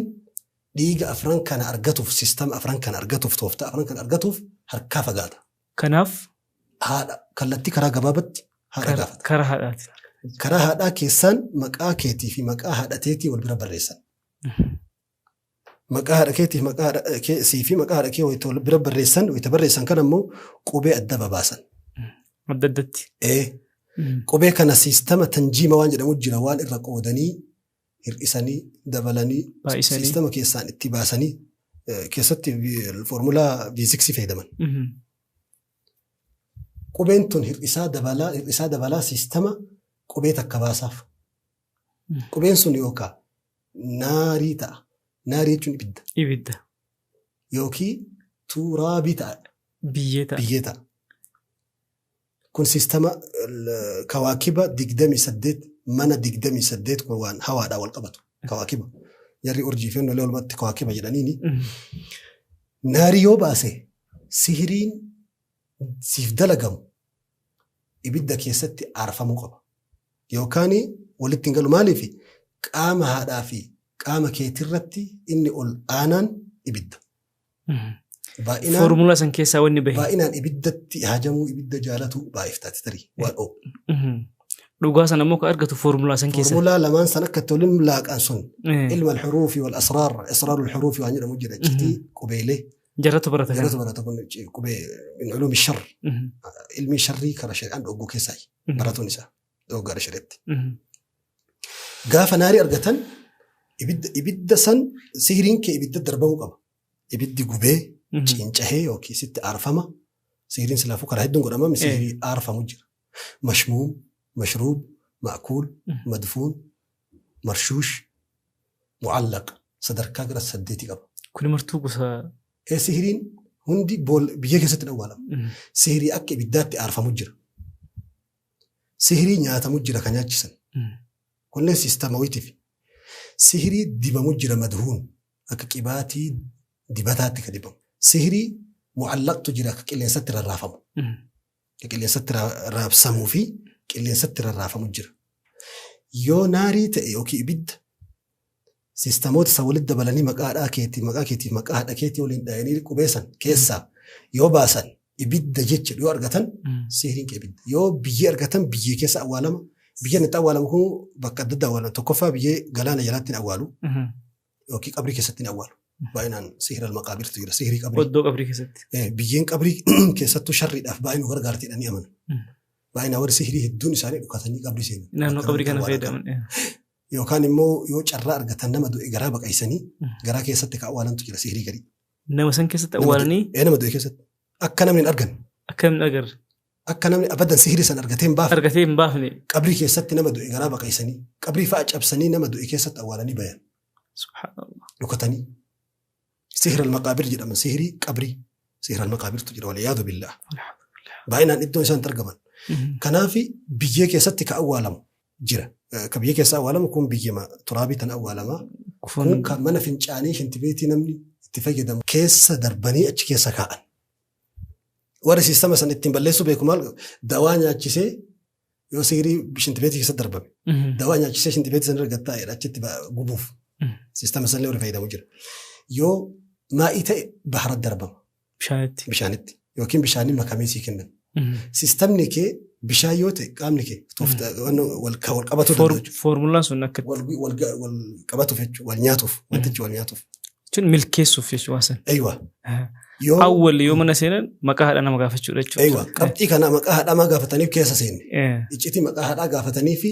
dhiiga afran kana argatuuf sistama afran kana argatuuf tooftaa afran kana argatuuf harkaa fagaata. Kanaaf Haadha kallattii karaa gabaabatti haadha gaafata. karaa haadhaati. Karaa haadhaa keessaan maqaa keetii fi maqaa haadha teetii wal bira barreessan. Maqaa haadha keetii fi maqaa haadha kee sii fi maqaa haadha kee wayita wal bira barreessan wayita barreessan kana immoo qubee adda babaasan. Adda addatti. Qubee kana siistama tanjiima waan jedhamu jira waan irra qoodanii hir'isanii dabalanii Baay'isanii. siistama keessaan itti baasanii keessatti foormulaa fiiziksii fayyadaman. Qubeen tun hir'isaa dabalaa siistama qubee takka baasaaf. Qubeen sun yookaan naarii ta'a. Naarii jechuun ibidda. Ibidda. Yookiin turaabii ta'a. Biyyee ta'a. Biyyee ta'a. Kun siistama kawaakiba 28 mana 28 kun waan hawaadhaan wal qabatu. Kawaakiba. Jarri urjii fi onnolee walumatti kawaakiba jedhaniini. Naarii yoo baase sihiriin siif dalagamu ibidda keessatti aarfamuu qaba. Yookaan walitti hin galu maaliif qaama haadhaa fi qaama keetirratti inni ol aanaan ibidda. Baay'inaan Foormulaa san keessaa wanni bahe. Baay'inaan ibiddatti hajamuu ibidda jaalatu baay'iftaati tarii waan o'u. Dhugaa sana immoo kan argatu foormulaa san keessa. Foormulaa lamaan san akka itti waliin laaqan sun ilma alxuruufi wal asraar asraaru alxuruufi waan jedhamu jira iccitii qubeelee. Jaratu barata kana. Jaratu barata kun qubee min culuumi sharr ilmi sharrii kara shari'aan dhogguu keessaa baratuun isaa dhoggaadha shari'atti. Gaafa naarii argatan ibidda san sihiriin kee ibidda darbamuu qaba. Ibiddi gubee cincahee yookiin sitti aarfama. Sihiriin silaafuu karaa hedduun godhama sihirii aarfamu jira. Mashmuum, mashruub, ma'kuul, madfuun, marshuush, mu'allaq sadarkaa gara 8 qaba. Kun martuu gosa. Sihiriin hundi biyya keessatti awwaalama. Sihirii akka ibiddaatti aarfamu jira. Sihirii nyaatamu jira kan nyaachisan. Kunneen siistama wayiitiif. Sihirii dibamu jira madhuun akka qibaatii dibataatti kan dibamu. Sihirii mu'allaqtu jira akka qilleensatti rarraafamu. Akka qilleensatti raabsamuu fi qilleensatti rarraafamu jira. Yoo naarii ta'e yookiin ibidda siistamoota isa walitti dabalanii maqaa haadhaa keetii maqaa keetii maqaa haadha keetii waliin dhahanii qubeessan keessaa yoo baasan ibidda jecha yoo argatan sihiriin kee ibidda. Yoo biyyee argatan biyyee keessa awwaalama. Biyyeen itti awwaalamu kun bakka adda addaa awwaalama. Tokkoffaa biyyee galaana jalaatti hin awwaalu yookiin qabrii keessatti hin awwaalu. Baay'inaan sihira al-maqaabirtu jira. Sihirii qabrii. Oddoo qabrii keessatti. Biyyeen qabrii keessattuu sharriidhaaf baay'ee nu gargaarti jedhanii amanu. Baay'inaan warri sihirii hedduun isaanii dhukatanii qabrii seenu. Naannoo qabrii kana fayyadaman. Yookaan immoo yoo carraa argatan nama du'e garaa baqaysanii garaa keessatti ka awwaalantu jira sihirii garii. Nama san keessatti awwaalanii? Nama du'e keessatti. Akka namni hin arganne. Akka namni hin agarre. Akka namni abadan sihirii san argatee hin baafne. Argatee hin baafne. Qabrii keessatti nama du'e garaa baqaysanii qabrii fa'a cabsanii nama du'e keessatti awwaalanii bayan. Subhaanallah. Dhukatanii. Sihira al-maqaabir jedhama. Sihirii qabrii. Sihira al-maqaabirtu jira. Waliyaadu billah. Baay'inaan iddoo isaan argaman. Kanaaf biyyee keessatti ka awwaalamu jira. Ka biyyee keessa awwaalamu kun biyyema turaabii tan awwaalama. Kun kan mana fincaanii shintibeetii namni itti fayyadamu keessa darbanii achi keessa kaa'an. Warri siistama san ittiin balleessuu beeku maal dawaa nyaachisee yoo sihirii shintibeetii keessa darbame. Dawaa nyaachisee shintibeetii sana argattaa achitti gubuuf. Siistama sanillee warri fayyadamu jira. Yoo maa'ii ta'e bahara darbama. Bishaanitti. Bishaanitti. Yookiin bishaaniin makamee sii kennan. Siistamni kee bishaan yoo ta'e qaamni kee wal qabatu danda'u jechuudha. Foormulaan sun akka Wal qabatuuf jechuudha. Wal nyaatuuf. Wantichi wal nyaatuuf. Jechuun milkeessuuf jechuudha waan sana. Aywa. Awwal yoo mana seenan maqaa haadha nama gaafachuudha jechuudha. Aywa. Qabxii kana maqaa haadhaa maa gaafataniif keessa seenne. Iccitii maqaa haadhaa gaafatanii fi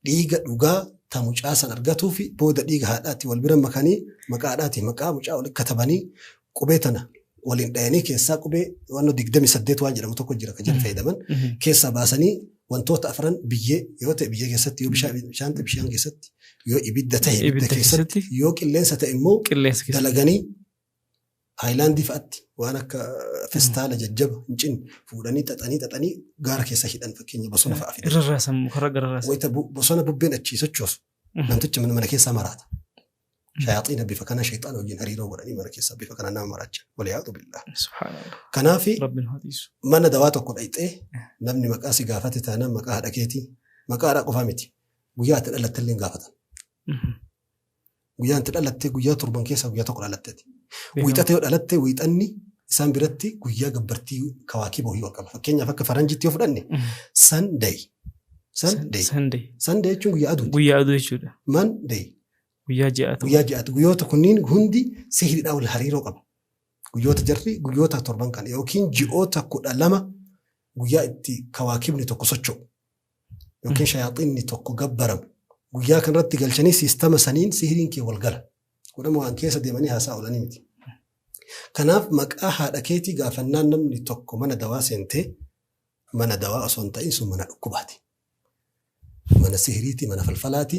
dhiiga dhugaa ta mucaa san argatuu fi booda dhiiga haadhaatti wal bira makanii maqaa haadhaati maqaa mucaa walitti katabanii qubee tana waliin dhayanii keessaa qubee waan 28 waan jedhamu tokko jira kan jedhu fayyadaman keessaa baasanii wantoota afran biyyee yoo ta'e biyyee keessatti yoo bishaan ta'e bishaan keessatti yoo ibidda ta'e ibidda keessatti yoo qilleensa ta'e immoo dalaganii haayilaandii fa'aatti waan akka festaala jajjaba hin cinne fuudhanii xaxanii gaara keessa hidhan fakkeenya bosona fa'a fidan. Irra raasan mukarra gara raasan. Wayita bosona bubbeen achii sochoosu namticha mana keessaa maraata. Shayaaxiina bifa kana shayxaana wajjin hariiroo godhanii mana keessaa bifa kana nama maraacha. Waliyaadu billah. Subhaanallah. Kanaafi Rabbiin haa tiisu. mana dawaa tokko dhayxee namni maqaa si gaafate taanaan maqaa haadha keetii maqaa haadhaa qofaa miti. Guyyaa ati dhalatte illee hin gaafatan. Guyyaa ati dhalatte guyyaa torban keessaa guyyaa tokko dhalatteeti. Wiixata yoo dhalatte wiixanni isaan biratti guyyaa gabbartii kawaakiba wayii wal qaba. Fakkeenyaaf akka faranjiitti yoo fudhanne Sunday. Sunday. Sunday. Sunday jechuun guyyaa aduuti. Guyyaa aduu jechuudha. Monday. Guyyaa ji'aatu. Guyyaa ji'aatu. Guyyoota kunniin hundi sihiriidhaan wal hariiroo qaba. Guyyoota jarri guyyoota torban kana yookiin ji'oota 12 guyyaa itti kawaakibni tokko socho'u yookiin shayaaxinni tokko gabbaramu. Guyyaa kanarratti galchanii siistama saniin sihiriin kee wal gala. Kudhama waan keessa deemanii haasaa oolanii miti. Kanaaf maqaa haadha keetii gaafannaan namni tokko mana dawaa seentee mana dawaa osoo hin ta'in sun mana dhukkubaati. Mana sihiriiti, mana falfalaati,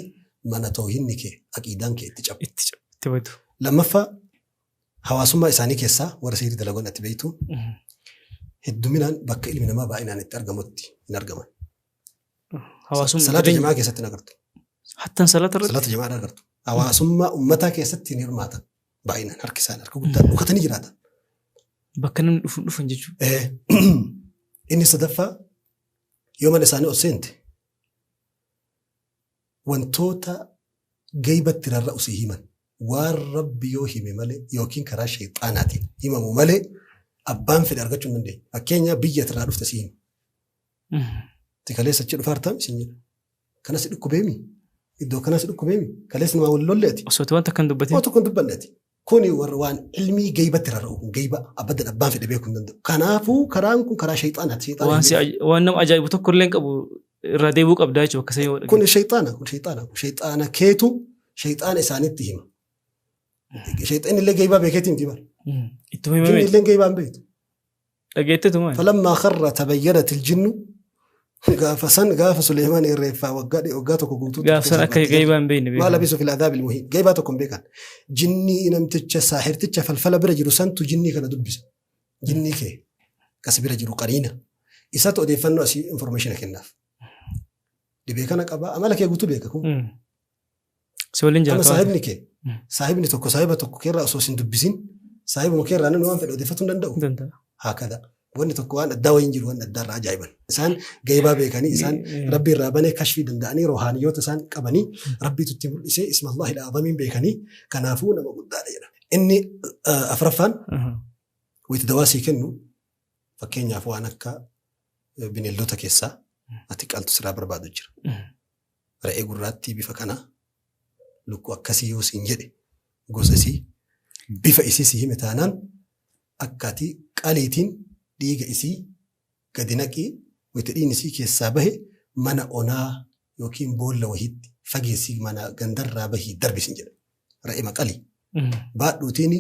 mana toohinni kee, aqiidaan kee itti cabu. Itti cabu, itti badu. Lammaffaa hawaasummaa isaanii keessaa warra sihirii dalagoon ati beektu hedduminaan bakka ilmi namaa baay'inaan itti argamutti hin argaman. Hawaasummaa Salaata jireenya jamaa keessatti hin agartu. Hattan salaata irratti? Salaata jamaa agartu. Hawaasummaa uummataa keessatti hin hirmaatan. Baay'inaan harki isaanii harka guddaan dhokatanii jiraatan. Bakka namni dhufu dhufan jechuudha. Inni sadaffaa yoo mana isaanii ol seente wantoota geybatti rarra'u si himan. Waan Rabbi yoo hime malee yookiin karaa shayxaanaatiin himamu malee abbaan fedhe argachuu hin dandeenye. Fakkeenya biyya irraa dhufte si hima. Ti kaleessa achi dhufaa jirtaa siin jedha. Kanas si dhukkubeemi? Iddoo kanas si dhukkubeemi? Kaleessa namaa wal lolle ati? Osoo wanta kan dubbatin. Osoo tokko hin dubbanne ati. Kuni warra waan ilmii geybatti rarra'u kun geyba abadan abbaan fedhe beekuu hin danda'u. Kanaafuu karaan kun karaa shayxaanaati. Shayxaana Waan hin si beeku. waan nama ajaa'ibu tokko illee hin qabu irraa deebi'uu qabdaa jechuudha akkasii yoo Kun dhageesse. shayxaana kun shayxaana kun shayxaana keetu shayxaana isaanitti hima. Shayxaanni illee geybaa beekeeti miti bara. Ittuma Jinni himameeti. illee geybaa hin beektu. Dhageetteetu maali? Falammaa kharra tabayyanat iljinnu gaafa san gaafa Suleymaan irreeffaa waggaa tokko guutuu Gaafa san akka geybaa hin beekne Maa beekan. labisu fil adaabil muhiin geybaa tokko hin beekan. Jinnii namticha saahirticha falfala bira jiru santu jinnii kana dubbisa. Jinnii kee kas bira jiru qariina. Isatu odeeffannoo asii information kennaaf. Dhibee kana qaba amala kee guutuu beeka kun. Si waliin Amma jiraata waan saahibni kee Mm. saahibni tokko saahiba tokko keerraa osoo sin dubbisin saahibuma keerraa namni waan fedhe odeeffatuu hin danda'u. ta'eef. Danda'a. Haakada. Wanni tokko waan addaa wayiin jiru waan addaa irraa ajaa'iban. Isaan geybaa beekanii isaan rabbi irraa banee kashfii danda'anii rohaaniyoota isaan qabanii rabbiitu itti mul'isee isma Allahi al-azamiin beekanii kanaafuu nama guddaadha jedha. Inni afraffaan wayita dawaa sii kennu fakkeenyaaf waan akka bineeldota keessaa ati qaltu siraa barbaadu jira. Re'ee gurraattii bifa kanaa lukkuu akkasii yoo siin jedhe gosa isii bifa isii si hime taanaan akka ati qaliitiin dhiiga isii gadi naqii wayita dhiigni isii keessaa bahe mana onaa yookiin boolla wahiitti fageessii mana gandarraa bahii darbi siin jedha. Re'ee maqalii baadhuutiin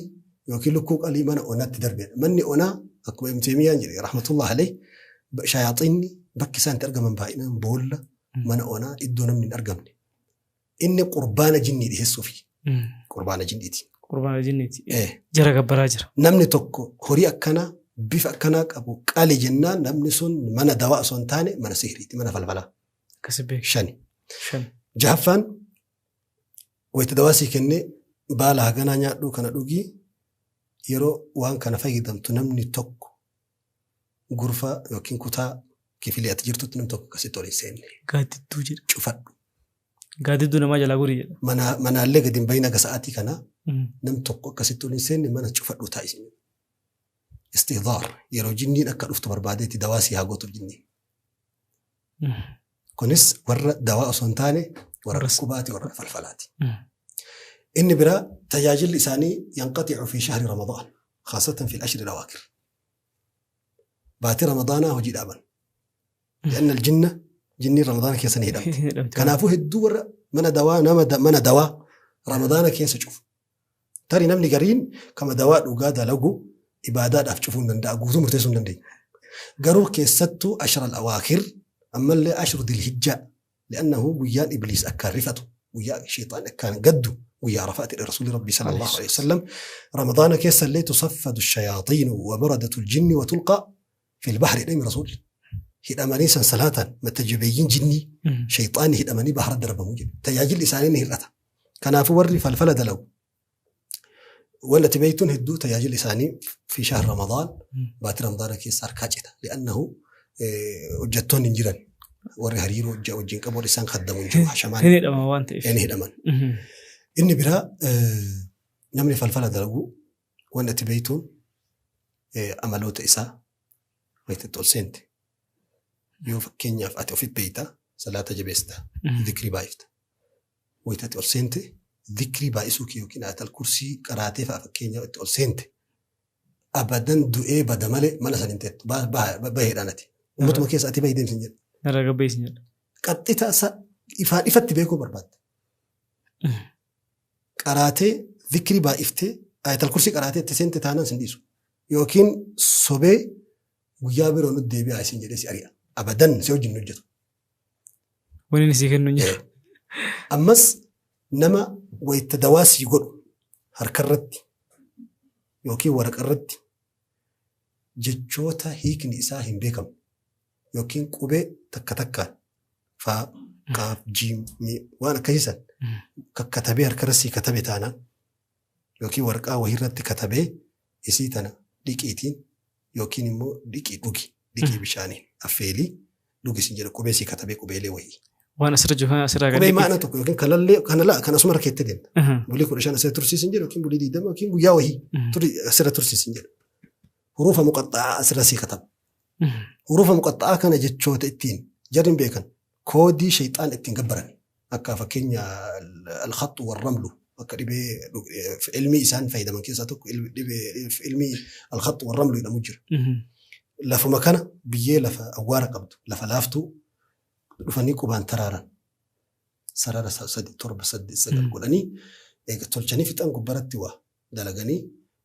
yookiin lukkuu qalii mana onaatti darbedha. Manni onaa akkuma Ibn Taymiyyaan jedhe rahmatullah alayh shayaaxiinni bakki isaan itti argaman baay'inaan boolla mana onaa iddoo namni hin argamne. Inni qurbaana jinnii dhiheessuufi. Qurbaana jinniiti. Qurbaana jinniiti. Jara gabbaraa jira. Namni tokko horii akkanaa bifa akkanaa qabu qali jennaan namni sun mana dawaa osoo hin taane mana sihiriiti mana falfalaa. Akkasi beeku. Shani. Shan. Jahaffaan wayita dawaa sii kennee baala haganaa nyaadhuu kana dhugii yeroo waan kana fayyadamtu namni tokko gurfa yookiin kutaa kifilii ati jirtutti namni tokko akkasitti ol hin seenne Gaaddidduu jedha. cufadhu. Gaaddidduu namaa jalaa gorii jedha. Manaallee gadi hin bahin haga sa'aatii kanaa nam tokko akkasitti ol hin seenne mana cufadhu taa'isi. Istihdaar yeroo jinniin akka dhuftu barbaadeetti dawaa sii haa gootuuf jinniin. Kunis warra dawaa osoo hin taane warra dhukkubaati warra falfalaati. Inni biraa tajaajilli isaanii yanqaxicu fi shahri Ramadaan khaasatan fi ashri al-awaakir. Baatii Ramadaanaa hojii dhaaban. Li'anna al-jinna jinniin Ramadaana keessa ni hidhamti. Kanaafuu hedduu warra mana dawaa nama mana dawaa Ramadaana keessa cufu. Tarii namni gariin kama dawaa dhugaa dalagu ibaadaadhaaf cufuu hin danda'a guutuu murteessuu hin dandeenya. Garuu keessattuu ashra al-awaakir ammallee ashru dilhijjaa li'annahu guyyaan ibliis akkaan rifatu guyyaa shayxaan akkaan gaddu guyyaa arafaati rasuulli rabbii sallallahu alaihi wasallam ramadaana keessa illee tusaffadu shayaaxiinu wa maradatu ljinni wa tulqa fi lbahri jedhame rasuulli hidhamanii sansalaataan mata jabeeyyiin jinnii shayxaanni hidhamanii bahara darbamuu jedhe tajaajilli isaanii ni hir'ata. Kanaafuu warri falfala dalagu wanni ati beektuun hedduu tajaajilli isaanii fi shahr ramadaan baatii ramadaana keessa harkaa cita li'annahu hojjettoonni hin jiran warri hariiroo wajjin qabu warri isaan kaddamu hin jiru hashamaan Hin hidhama waan ta'eef. Hin hidhaman. Inni biraa namni falfala dalagu wanni ati beektuun amaloota isaa wayita itti ol seente yoo fakkeenyaaf ati ofitti beekta salaata jabeessita dhikrii baay'ifta wayita ati ol seente dhikrii baay'isuu kee yookiin ayatal kursii qaraatee fa'a fakkeenyaaf itti ol seente abadan du'ee bada malee mana san hin teettu baheedhaan ati ummatuma keessa ati bahii deemsin jedha. Narraa gabbeessin jedha. Qaxxita isa ifaan ifatti beekuu barbaadda. Qaraatee dhikrii baay'iftee ayatal kursii qaraatee itti seente taanaan sin dhiisu. Yookiin sobee guyyaa biroo nutti deebi'aa isin jedhee si ari'a. Abadan si wajjin hin hojjetu. Wanni inni sii kennu hin jiru. Ammas nama wayita dawaa sii godhu harkarratti yookiin waraqarratti jechoota hiikni isaa hin beekamne yookiin qubee takka takkaan faa qaaf jiim miim waan akkasii san kakkatabee harkarra sii katabe taanaan yookiin waraqaa wahiirratti katabee isii tana dhiqiitiin yookiin immoo dhiqii dhugi Dhiqii bishaaniin affeelii dhugi siin jedha qubee sii katabee qubeelee wayii. Waan asirra jiru kana asirraa Qubee gadi. maana tokko yookiin kalallee kana laa kan asuma rakkeettee deemta. Bulii 15 asirra tursiisin jedha yookiin bulii 20 yookiin guyyaa wayii turi asirra tursiisin jedha. Hurufa muqaxxa'aa asirra sii kataba. Hurufa muqaxxa'aa kana jechoota ittiin jarri hin beekan koodii shayxaan ittiin gabbaran akka fakkeenya alkhaxxu warramlu akka dhibee ilmii isaan fayyadaman keessaa tokko dhibee ilmii alkhaxxu warramlu jedhamu jira. Lafuma kana biyyee lafa awwaara qabdu lafa laaftuu dhufanii qubaan taraaran sarara 3 7 8 9 godhanii eega tolchanii fixan gubbaratti waa dalaganii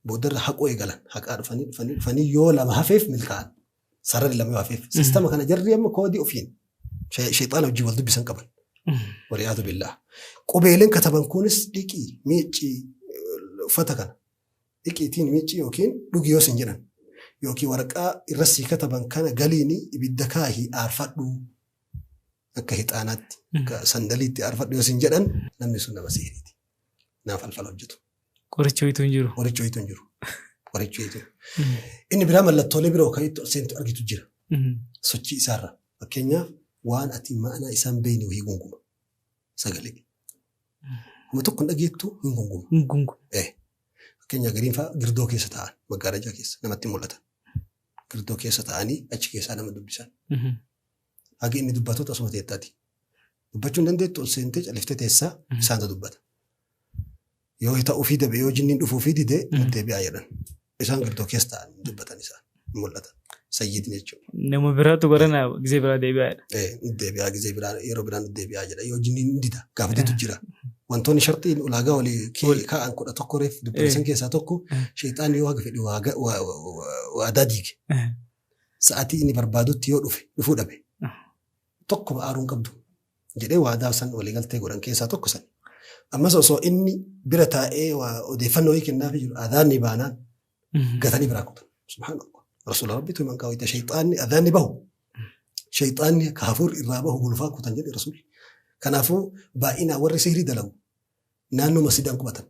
boodarra haquu eegalan haqaa dhufanii dhufanii dhufanii yoo lama hafeef milkaa'an sararri lama yoo hafeef sistama kana jarri amma koodii ofiin shayxaana wajjin wal dubbisan qaban. Waliyaadu billaah. Qubeeleen kataban kunis dhiqii miiccii uffata kana dhiqiitiin miiccii yookiin dhugi yoo sin jedhan yookiin waraqaa irra sii kataban kana galiini ibidda kaahii aarfadhu akka hixaanaatti akka sandaliitti aarfadhu yoo sin jedhan namni sun nama sihiriiti. Nama falfala hojjetu. Qoricha wayitu hin jiru. Qoricha wayitu hin jiru. Qoricha wayitu. Inni biraa mallattoolee biroo kan itti ol seentu argitu jira. Sochii isaarra. Fakkeenyaaf waan ati ma'anaa isaan beekne wayii gunguma. Sagalee. Kuma tokko hin dhageettu hin gunguma. Hin gunguma. Fakkeenyaaf gariin fa'aa girdoo keessa taa'an maggaarajaa keessa namatti mul'atan. Girdoo keessa taa'anii achi keessaa nama dubbisan. Hagi inni dubbatutu asuma teettaati. Dubbachuu hin dandeettu ol seentee califtee teessaa isaantu dubbata. Yoo ta'uufii dabe yoo jinniin dhufuufii dide deebi'aa jedhan. Isaan girdoo keessa taa'an dubbatan isaan mul'atan. Sayyidni jechuudha. Nama biraatu garana gizee biraa deebi'aa jedha. Deebi'aa gizee biraa yeroo biraan deebi'aa jedha. Yoo jinniin dida gaafa didu jira. Wantoonni sharxiin ulaagaa walii kaa'an 11 reef dubbatan keessaa tokko sheexaan yoo haga fedhe waadaa diige. Sa'aatii inni barbaadutti yoo dhufe dhufuu dhabe. Tokko aaruu hin qabdu jedhee waadaa san waliigaltee godhan keessaa tokko san. Ammas osoo inni bira taa'ee odeeffannoo wayii kennaafii jiru adhaanni baanaan gatanii biraa kutan. Subhaanallah. Rasuula Rabbitu himan kaawwite shayxaanni adhaanni bahu. Shayxaanni ka hafuurri irraa bahu gulufaa kutan jedhe Rasuulli. Kanaafuu baay'inaan warri sihrii dalagu naannoo masjidaan qubatan.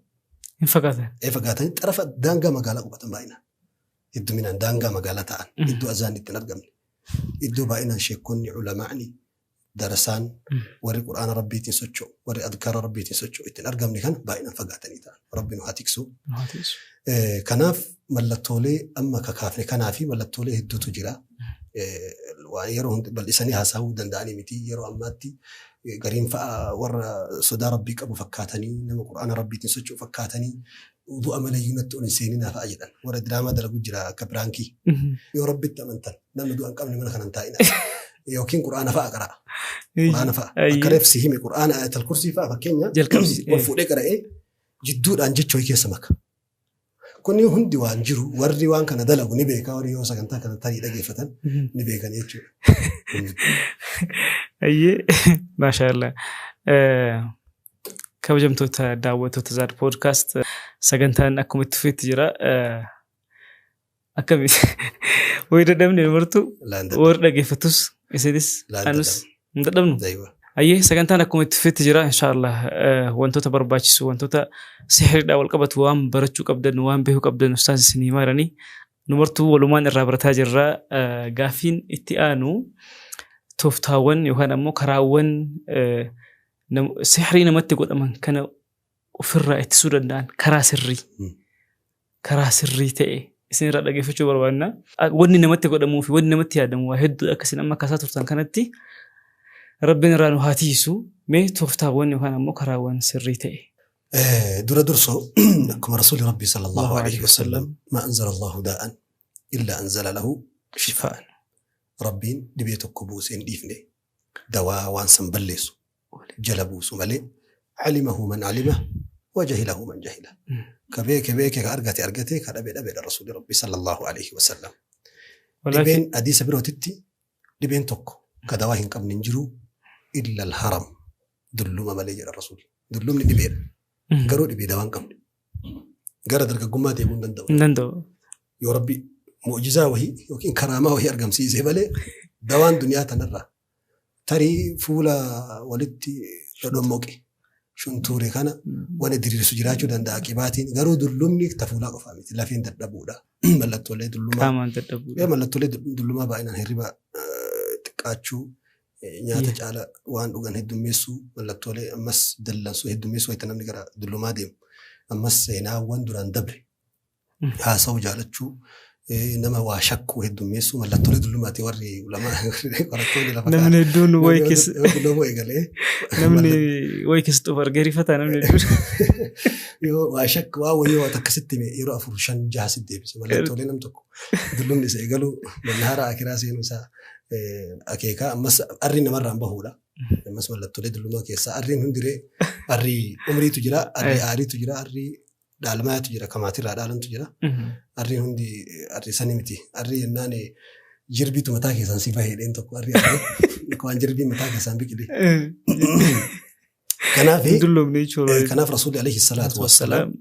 Hin fagaatan. Ee fagaatanii xarafa daangaa magaalaa qubatan baay'inaan. Hedduminaan daangaa magaalaa ta'an iddoo azaan itti hin argamne. Iddoo baay'inaan sheekonni ulamaa'ni darasaan warri quraana rabbiitiin socho'u warri adkaara rabbiitiin socho'u ittiin argamne kana baay'inaan fagaatanii ta'an. Rabbi nu haa tiksu. Kanaaf mallattoolee amma kakaafne kanaa fi mallattoolee hedduutu jira. Waan yeroo hundi bal'isanii haasa'uu danda'anii miti yeroo ammaatti gariin fa'a warra sodaa rabbii qabu fakkaatanii nama quraana rabbiitiin socho'u fakkaatanii du'a malayyuu natti ol hin seeninaa fa'a jedhan. Warra diraamaa dalagu jira akka biraankii. Yoo rabbitti amantan namni du'a hin qabne mana kana hin taa'ina. Yookiin quraana fa'a qara'a. Quraana fa'a. Akka reef si hime quraana ayatal kursii fa'a fakkeenya ol fuudhee qara'ee jidduudhaan jecha wayii keessa maka. Kunni hundi waan jiru warri waan kana dalagu ni beeka warri yoo sagantaa kana tarii dhageeffatan ni beekan jechuudha. Ayyee maashaallah. Kabajamtoota daawwattoota Zaad Podcast sagantaan akkuma itti fufetti jira. Akkami wayii dadhabne martuu warri dhageeffatus isinis anus hin dadhabnu. Ayyee sagantaan akkuma itti fufetti jira inshaallah wantoota barbaachisu wantoota sihiriidhaan wal qabatu waan barachuu qabdan waan beekuu qabdan ustaas isin himaa jiranii nu martuu walumaan irraa barataa jirra. Gaaffiin itti aanu tooftaawwan yookaan ammoo karaawwan sihirii namatti godhaman kana ofirraa ittisuu danda'an karaa sirrii karaa sirrii ta'e isin irraa dhageeffachuu barbaanna. Wanni namatti godhamuu fi wanni namatti yaadamu waa hedduu akka isin amma kaasaa turtan kanatti Rabbiin irraa nu haa tiisu mee tooftaawwan yookaan ammoo karaawwan sirrii ta'e. Dura dursoo akkuma Rasuulli Rabbii sallallahu alaihi wasallam ma anzala Allahu daa'an illa anzala lahu shifaa'an. Rabbiin dhibee tokko buusee hin dhiifne dawaa waan san balleessu jala buusu malee alimahu man alima wa jahilahu man jahila. Ka beeke beeke ka argate argate ka dhabe dhabeedha Rasuulli Rabbii sallallahu alaihi wasallam. Dhibeen hadiisa birootitti dhibeen tokko ka dawaa hin qabne hin jiru illa al-haram dulluma malee jedha Rasuulli. Dullumni dhibeedha. Garuu dhibee dawaa hin qabne. Gara dargaggummaa deemuu hin danda'u. Hin danda'u. Yoo Rabbi mu'jizaa wahii yookiin karaamaa wahii argamsiisee malee dawaan duniyaa tanarraa tarii fuula walitti dhodhommoqe Shuntuure kana wani diriirsu jiraachuu danda'a qibaatiin. Garuu dullumni tafuulaa qofaa miti. Lafeen dadhabuudha. Mallattoolee dullumaa. Qaamaan dadhabuudha. Mallattoolee dullumaa baay'inaan hirriba xiqqaachuu, nyaata caala waan dhugan heddummeessuu, mallattoolee ammas dallansuu heddummeessuu wayita namni gara dullumaa deemu. Ammas seenaawwan duraan dabre haasa'uu jaalachuu, nama waa shakkuu heddummeessuu mallattoolee dullumaati warri ulamaa qorattoonni lafa Namni hedduun wayi keessa dullumuu eegalee. Namni wayi keessa of argee rifata namni hedduun. Yoo waa shakku waa wayii waa akkasitti hime yeroo 4 5 6 sitti deebisa. Mallattoolee nam tokko dullumni isa eegaluu mannaara akiraa seenuu isaa akeekaa ammas arri namarraan bahuudha. Ammas mallattoolee dullumaa keessaa arriin hundiree arrii umriitu jira, arrii aariitu jira, arrii dhaalmaatu jira, kamaatirraa dhaalantu jira. Arriin hundi arrii sani miti. Arrii jennaan jirbiitu mataa keessaan si bahee dheen tokko arrii arrii waan jirbiin mataa keessaan biqile. Kanaaf Dulloomne jechuudha. Kanaaf Rasuulli alayhi salaatu wassalaam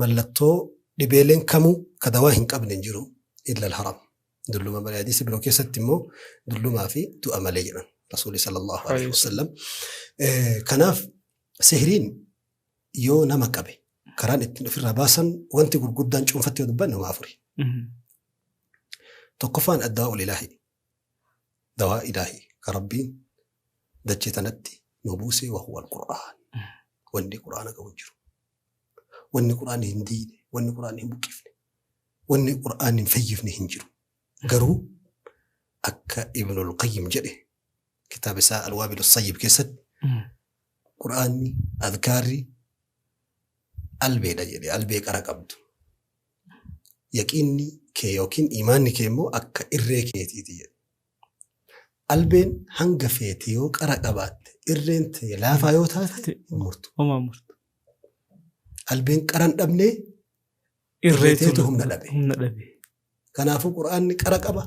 mallattoo dhibeeleen kamuu ka dawaa hin qabne hin jiru illa al-haram. Dulluma malee hadiisa biroo keessatti immoo dullumaa fi du'a malee jedhan Rasuulli sallallahu alaihi wasallam. Kanaaf sihiriin yoo nama qabe karaan ittiin ofirraa baasan wanti gurguddaan cuunfatti yoo dubbanne homaa afuri. Tokkoffaan addaa'ul ilaahi. Dawaa ilaahi ka Rabbiin dachee tanatti nu buuse wa huwa al-Qur'aan. Wanni Qur'aana qabu hin jiru. Wanni Qur'aanni hin diine, wanni Qur'aanni hin buqqifne, wanni Qur'aanni hin fayyifne hin jiru. Garuu akka Ibnul Qayyim jedhe kitaaba isaa Alwaabil Sayyib keessatti Qur'aanni adkaarri albeedha jedhe, albee qara qabdu. Yaqiinni kee yookiin imaanni kee immoo akka irree keetiiti jedhe. Albeen hanga feete yoo qara qabaatte irreen tee laafaa yoo taate hin murtu. Homaa murtu. Albeen qara hin dhabne Irree teetu humna dhabe. Humna dhabe. Kanaafuu Qur'aanni qara qaba.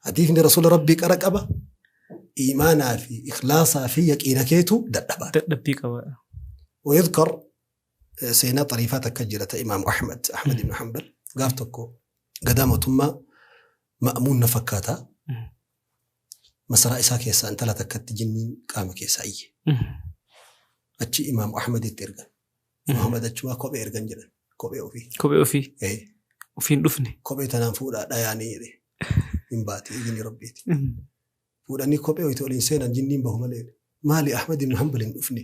Hadiifni Rasuula Rabbii qara qaba. Iimaanaa fi ikhlaasaa fi yaqiina keetu dadhabaa. Dadhabbii qaba. ويذكر seenaa xariifaa takka jira ta Imaam Ahmad, Ahmad ibn Hanbal gaaf tokko gadaa mootummaa Ma'muun na fakkaata. Masaraa isaa keessaa intala takkatti jinniin qaama keessaa iyye. Achi Imaam Ahmaditti ergan. Imaam Ahmad achumaa kophee ergan jedhan. Kophee ofii. Kophee ofii. Ofiin dhufne. Kophee tanaan fuudhaa dhayaanii jedhe. Hin baate idini Rabbiiti. Fuudhanii kophee wayita oliin seenan jinniin bahu malee. Maali Ahmad ibn Hanbal hin dhufne?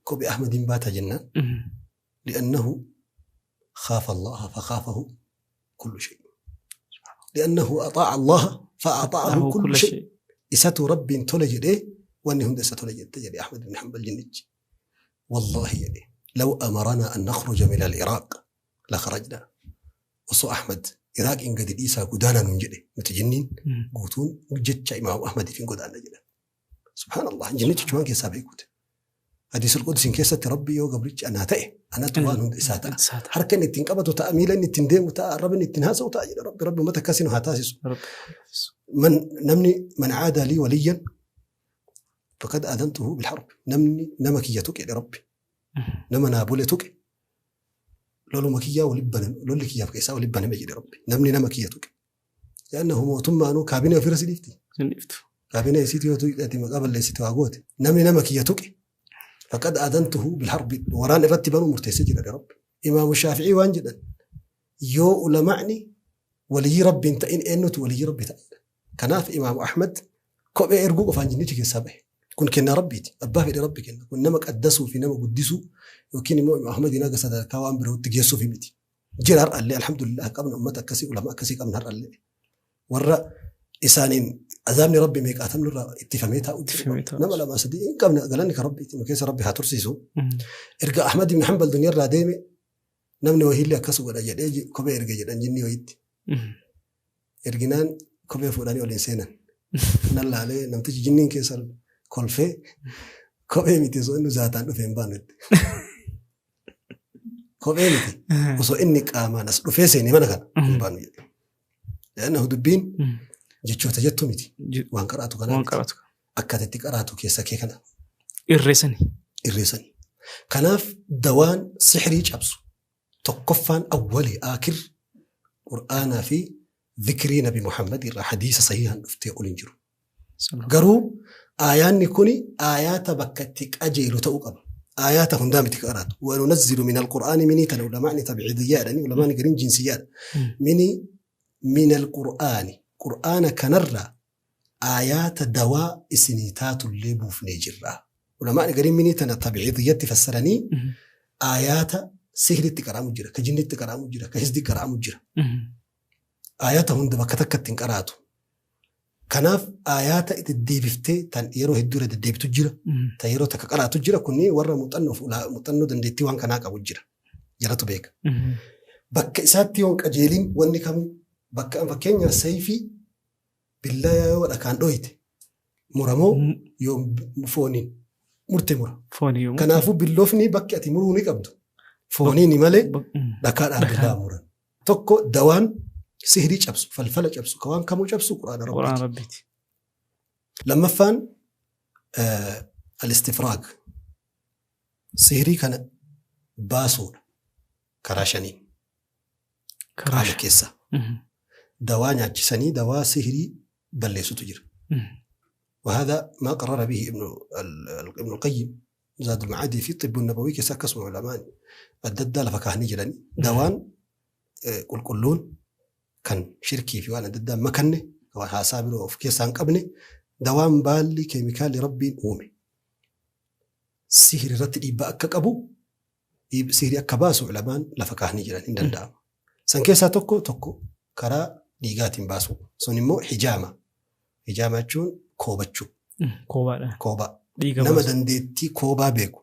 Kophee Ahmad hin baata jennaan. لأنه خاف الله فخافه كل شيء. لأنه أطاع الله فأطاعه كل شيء. إساتو ربي تولج إيه وأني هم إساتو تجري أحمد بن حنبل جنج. والله يدي لو أمرنا أن نخرج من العراق لخرجنا. وصو أحمد عراق إن قد إيسا قدانا ننجلي متجنين قوتون جتش إمام أحمد في قدانا جدا. سبحان الله جنج كمان كيسا بيكوت. حديث القدس إن كيسة ربي يو قبرتش أنا تأه أنا توان هند إساتا حركة إن تنقبض وتأميل إن تندم وتقرب إن تنهز وتأجل ربي ربي ما تكاسين وهتاسس. من نمني من عاد لي وليا فقد آذنته بالحرب. نمني نمكيتك يا ربي نما نابولتك لولو مكيا ولبنا لولو كيا بكيسا ولبنا ما يجي ربي نمني نمكيتك لأنه موتم أنو كابينة في رأسي لفتي كابينة يسيتي وتأتي مقابل ليسيتي وعقوت نمني نمكيتك فقد آذنته بالحرب وران رتبان مرتسجل يا رب. إمام الشافعي وانجدا يو علماءني ولي ربي انت إن إنه ولي ربي تعالى. كناف إمام أحمد كوبي إرجو فانجنيتك السابع كن كنا ربي أباه في ربي كنا كن نمك قدسوا في نمك قدسوا وكن إمام أحمد يناقص هذا كوام برو تجسوا في متي جرار قال لي الحمد لله قبل أمتك كسي علماء كسي قبل نهار قال لي ورا إسانين أزامني ربي ميك أتم لرا اتفاميتها نما لما صدق إن قبل قالني كربي إنه كيس ربي هترسيسو إرجع أحمد بن حنبل دنيا راديمي نمني وهي اللي كسو ولا جد أجي كوبي إرجع جد أنجني ويد إرجنان كوبي فلاني ولا إنسانا نلا عليه نمتج جنين كيس كلفة كوبي ميتي إنه زاتان فين بانت كوبي ميتي وصو إنك آمان أصل فيسيني ما نكان بانو لأنه دبين jechoota jettu miti. Waan qaraatu kana. Waan qaraatu. Akkaataa itti qaraatu keessa kee kana. Irreessani. Irreessani. Kanaaf dawaan sihirii cabsu tokkoffaan awwali aakir Qur'aanaa fi dhikrii Nabi Muhammad irraa hadiisa sahiihaan dhuftee ol hin jiru. Garuu aayaanni kuni aayaata bakka itti qajeelu ta'uu qaba. Aayaata hundaa miti qaraatu. Wanunazzilu min alqur'aani minii tana ulamaani tabciidiyyaadhani ulamaani gariin jinsiyyaadha. Mini min alqur'aani qur'aana kanarraa aayaata dawaa isinii taatullee buufnee jirra. Ulamaani gariin minii tana tabciidiyyatti fassaranii aayaata sihritti qaraamu jira, ka jinnitti qaraamu jira, ka hisdi qaraamu jira. Aayaata hunda bakka takkatti hin qaraatu. Kanaaf aayaata deddeebiftee tan yeroo hedduu irra deddeebitu jira. Tan yeroo takka qaraatu jira. Kunni warra muuxannoof muuxannoo dandeettii waan kanaa qabu jira. Jaratu beeka. Bakka isaatti yoo hin qajeelin wanni kamuu bakka fakkeenyaaf sayfii billaa yoo dhakaan dhoyite muramoo yoo fooniin murte mura. Foonii yoo Kanaafuu billoofni bakki ati muruu ni qabdu. Fooniin malee dhakaadhaan billaa muran. Tokko dawaan sihrii cabsu, falfala cabsu, ka waan kamuu cabsu quraana Qur'aana Rabbiiti. Rabbiiti. Lammaffaan al-istifraag sihrii kana baasuudha karaa shaniin Karaa qaama keessaa. Dawaa nyaachisanii dawaa sihrii balleessutu jira. وهذا ما قرر به ابن القيم زاد المعادي في الطب النبوي كيسا كسم علماء adda lafa kaahanii jirani dawaan qulqulluun kan shirkii fi waan adda addaa makanne waan haasaa biroo of keessaa hin qabne dawaan baalli keemikaalli rabbiin uume sihiri irratti dhiibbaa akka qabu sihiri akka baasu ulamaan lafa kaahanii jiran hin danda'amu. San keessaa tokko tokko karaa dhiigaatiin baasu sun immoo hijaama. Hijaama jechuun koobachuu. Koobaadhaan. Koobaa. Dhiiga Nama baasu. dandeettii koobaa beeku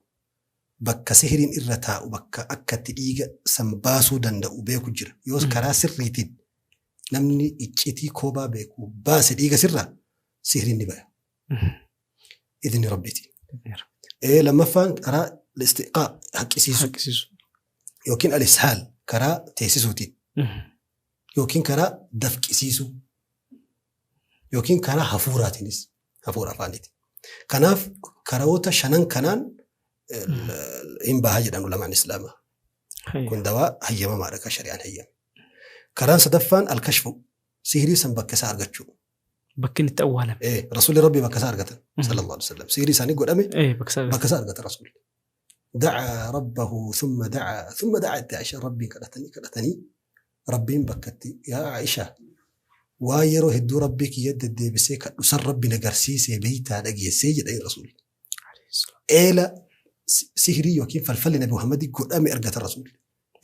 bakka sihiriin irra taa'u bakka akka itti dhiiga san baasuu danda'u beeku jira. Yoos karaa sirriitiin namni iccitii koobaa beeku baase dhiiga sirraa sihiriin ni baya. Idni rabbiiti. Lammaffaan karaa istiqaa haqqisiisuu Haqqisiisu. yookiin al-ishaal karaa teessisuutiin yookiin karaa dafqisiisuu yookiin karaa hafuuraatiinis hafuura afaaniiti. Kanaaf karoota shanan kanaan hin bahaa jedhan ulamaan islaamaa. Kun dawaa hayyamamaadha kan shari'aan hayyame. Karaan sadaffaan al-kashfu sihirii san bakka isaa argachuu. Bakki inni itti awwaalame. Rasuulli Rabbii bakka isaa argatan sallallahu alaihi wasallam. Sihirii isaanii godhame Bakka isaa bakka isaa argatan rasuulli. Dacaa rabbahu thumma dacaa thumma dacaa itti Aishaa Rabbiin kadhatanii kadhatanii Rabbiin bakka itti yaa Aishaa waa yeroo hedduu Rabbii kiyya deddeebisee kadhu san Rabbi na garsiisee beeytaa dhageessee jedhanii rasuulli. Eela sihirii yookiin falfalli Nabi Muhammadii godhame argatan rasuulli.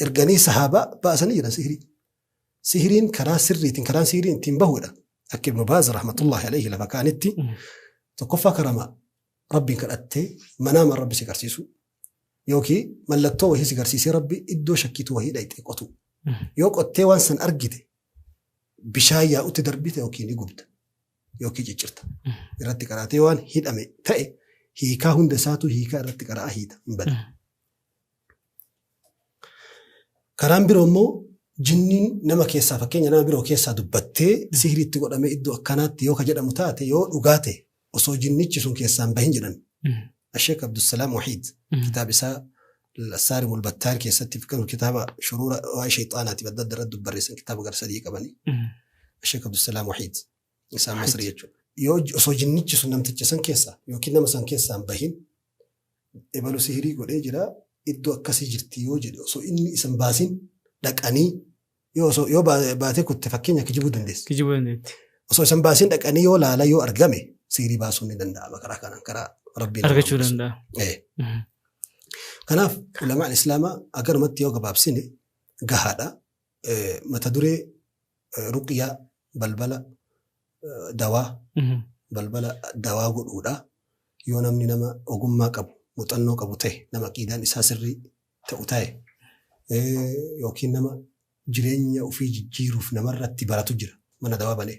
Erganii sahaabaa baasanii jedhan sihirii. Sihiriin karaa sirriitiin karaan sihiriin ittiin bahuudha. Akka Ibnu Baaz rahmatullahi alayhi lafa kaanitti tokkoffaa karama Rabbiin kadhattee manaamaan Rabbi si garsiisu yookiin mallattoo wahii si garsiisee Rabbi iddoo shakkiitu wahii dhayxee qotu. Yoo qottee waan san argite bishaan yaa'utti darbite yookiin ni gubda yookiin ciccirta. Irratti qaraatee waan hidhame ta'e hiikaa hunda isaatu hiikaa irratti qaraa hiita hin bada. Karaan biroo immoo jinniin nama keessaa fakkeenya nama biroo keessaa dubbattee sihirii itti godhamee iddoo akkanaatti yoo ka jedhamu taate yoo dhugaa ta'e osoo jinnichi sun keessaa hin bahin jedhan. Asheek Abdusalaam Wahiid kitaaba isaa Saarimul Battaar keessatti kitaaba shuruura waa'ee shayxaanaatiif adda adda irratti barreessan kitaaba gara sadii qabanii. Asheek Abdusalaam Wahiid isaan Masrii jechuudha. Yoo osoo jinnichi sun namticha san keessaa yookiin nama san keessaa hin bahin ebalu sihirii godhee jira iddoo akkasii jirti yoo jedhe osoo inni isa hin baasin dhaqanii yoo osoo yoo baatee kutte fakkeenya kijibuu dandeessi. Kijibuu dandeetti. Osoo isa hin baasin dhaqanii yoo laala yoo argame sihirii baasuun ni danda'ama karaa kanaan karaa rabbiin nama Argachuu mul'isu. danda'a. Kanaaf ulamaan islaamaa akkanumatti yoo gabaabsine gahaadha. Mata duree ruqyaa balbala dawaa balbala dawaa godhuudha. Yoo namni nama ogummaa qabu muuxannoo qabu ta'e nama aqiidaan isaa sirrii ta'u ta'e yookiin nama jireenya ofii jijjiiruuf namarratti baratu jira mana dawaa banee.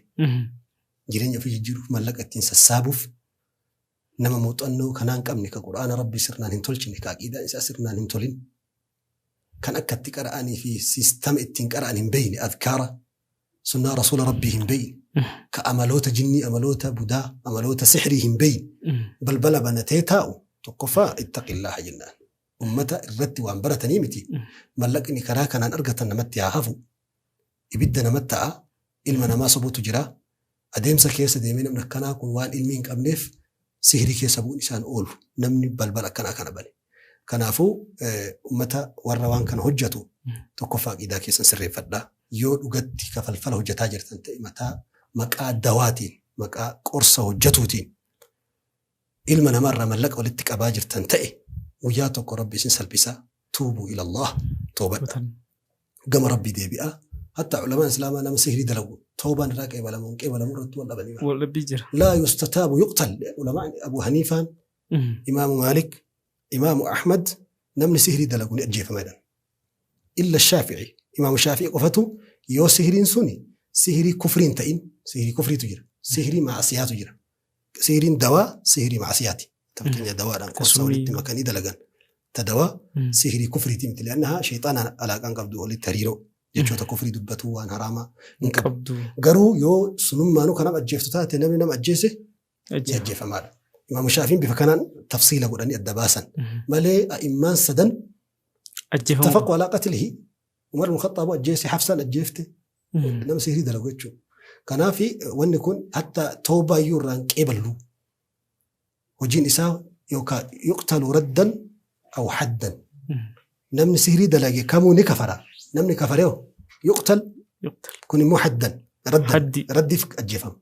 Jireenya ofii jijjiiruuf mallaqa ittiin sassaabuuf nama muuxannoo kanaa hin qabne ka quraana rabbii sirnaan hin tolchine ka aqiidaan isaa sirnaan hin tolin kan akka itti qara'anii fi siistama ittiin qara'an hin beeyne adkaara sunnaa rasuula rabbii hin beeyne ka amaloota jinnii amaloota budaa amaloota sixrii hin beeyne balbala banatee taa'u tokkoffaa ittaqillaha jennaan. Ummata irratti waan baratanii miti. Mallaqni karaa kanaan argatan namatti haa hafu. Ibidda namatti ta'a. Ilma namaa sobuutu jira. Adeemsa keessa deemee namni akkanaa kun waan ilmi hin qabneef sihirii keessa bu'uun isaan oolu. Namni balbala akkanaa kana bane. Kanaafuu ummata warra waan kana hojjetu tokkoffaa aqiidaa keessan sirreeffadhaa. Yoo dhugatti ka falfala hojjetaa jirtan ta'e mataa maqaa dawaatiin maqaa qorsa hojjetuutiin ilma namaarraa mallaqa walitti qabaa jirtan ta'e guyyaa tokko Rabbi isin salphisaa. Tuubuu ilallah, toobadha. Gama Rabbii deebi'aa. Hatta ulamaan islaamaa nama sihrii dalagu toobaan irraa qeebalamu hin qeebalamu irratti wal dhabanii bara. Wal dhabbii jira. Laa yustataabu yuqtal. Ulamaan Abu Haniifaan, Imaamu Maalik, Imaamu Ahmad namni sihrii dalagu ni ajjeefama jedhan. Illa Shaafi'i. Imaamu Shaafi'i qofatu yoo sihriin suni sihrii kufrii hin ta'in, sihrii kufriitu jira. Sihrii maasiyaatu jira. Sihriin dawaa sihrii maasiyaati. Fakkeenya dawaadhaan qorsa walitti makanii dalagan. Ta dawaa sihrii kufriiti miti. Li'annahaa shayxaanaan alaaqaan qabdu walitti hariiroo. Jechoota kufrii dubbatuu waan haraamaa hin qabdu. Garuu yoo sunummaanuu kan nama ajjeeftu taate namni nama ajjeese ni ajjeefamaadha. Imaamu Shaafiin bifa kanaan tafsiila godhanii adda baasan. Malee a'immaan sadan tafaqu alaa qatlihi. Umar ibn Khaxxaabu ajjeese, Hafsaan ajjeefte. Nama sihrii dalagu jechuudha. Kanaaf wanni kun hatta toobaa iyyuu irraa hin qeeballu. Hojiin isaa yookaan yuqtalu raddan aw haddan. Namni sihrii dalage kamuu ni kafara. Namni kafare hoo yuqtal, kun immoo haddan raddan raddiif ajjeefama.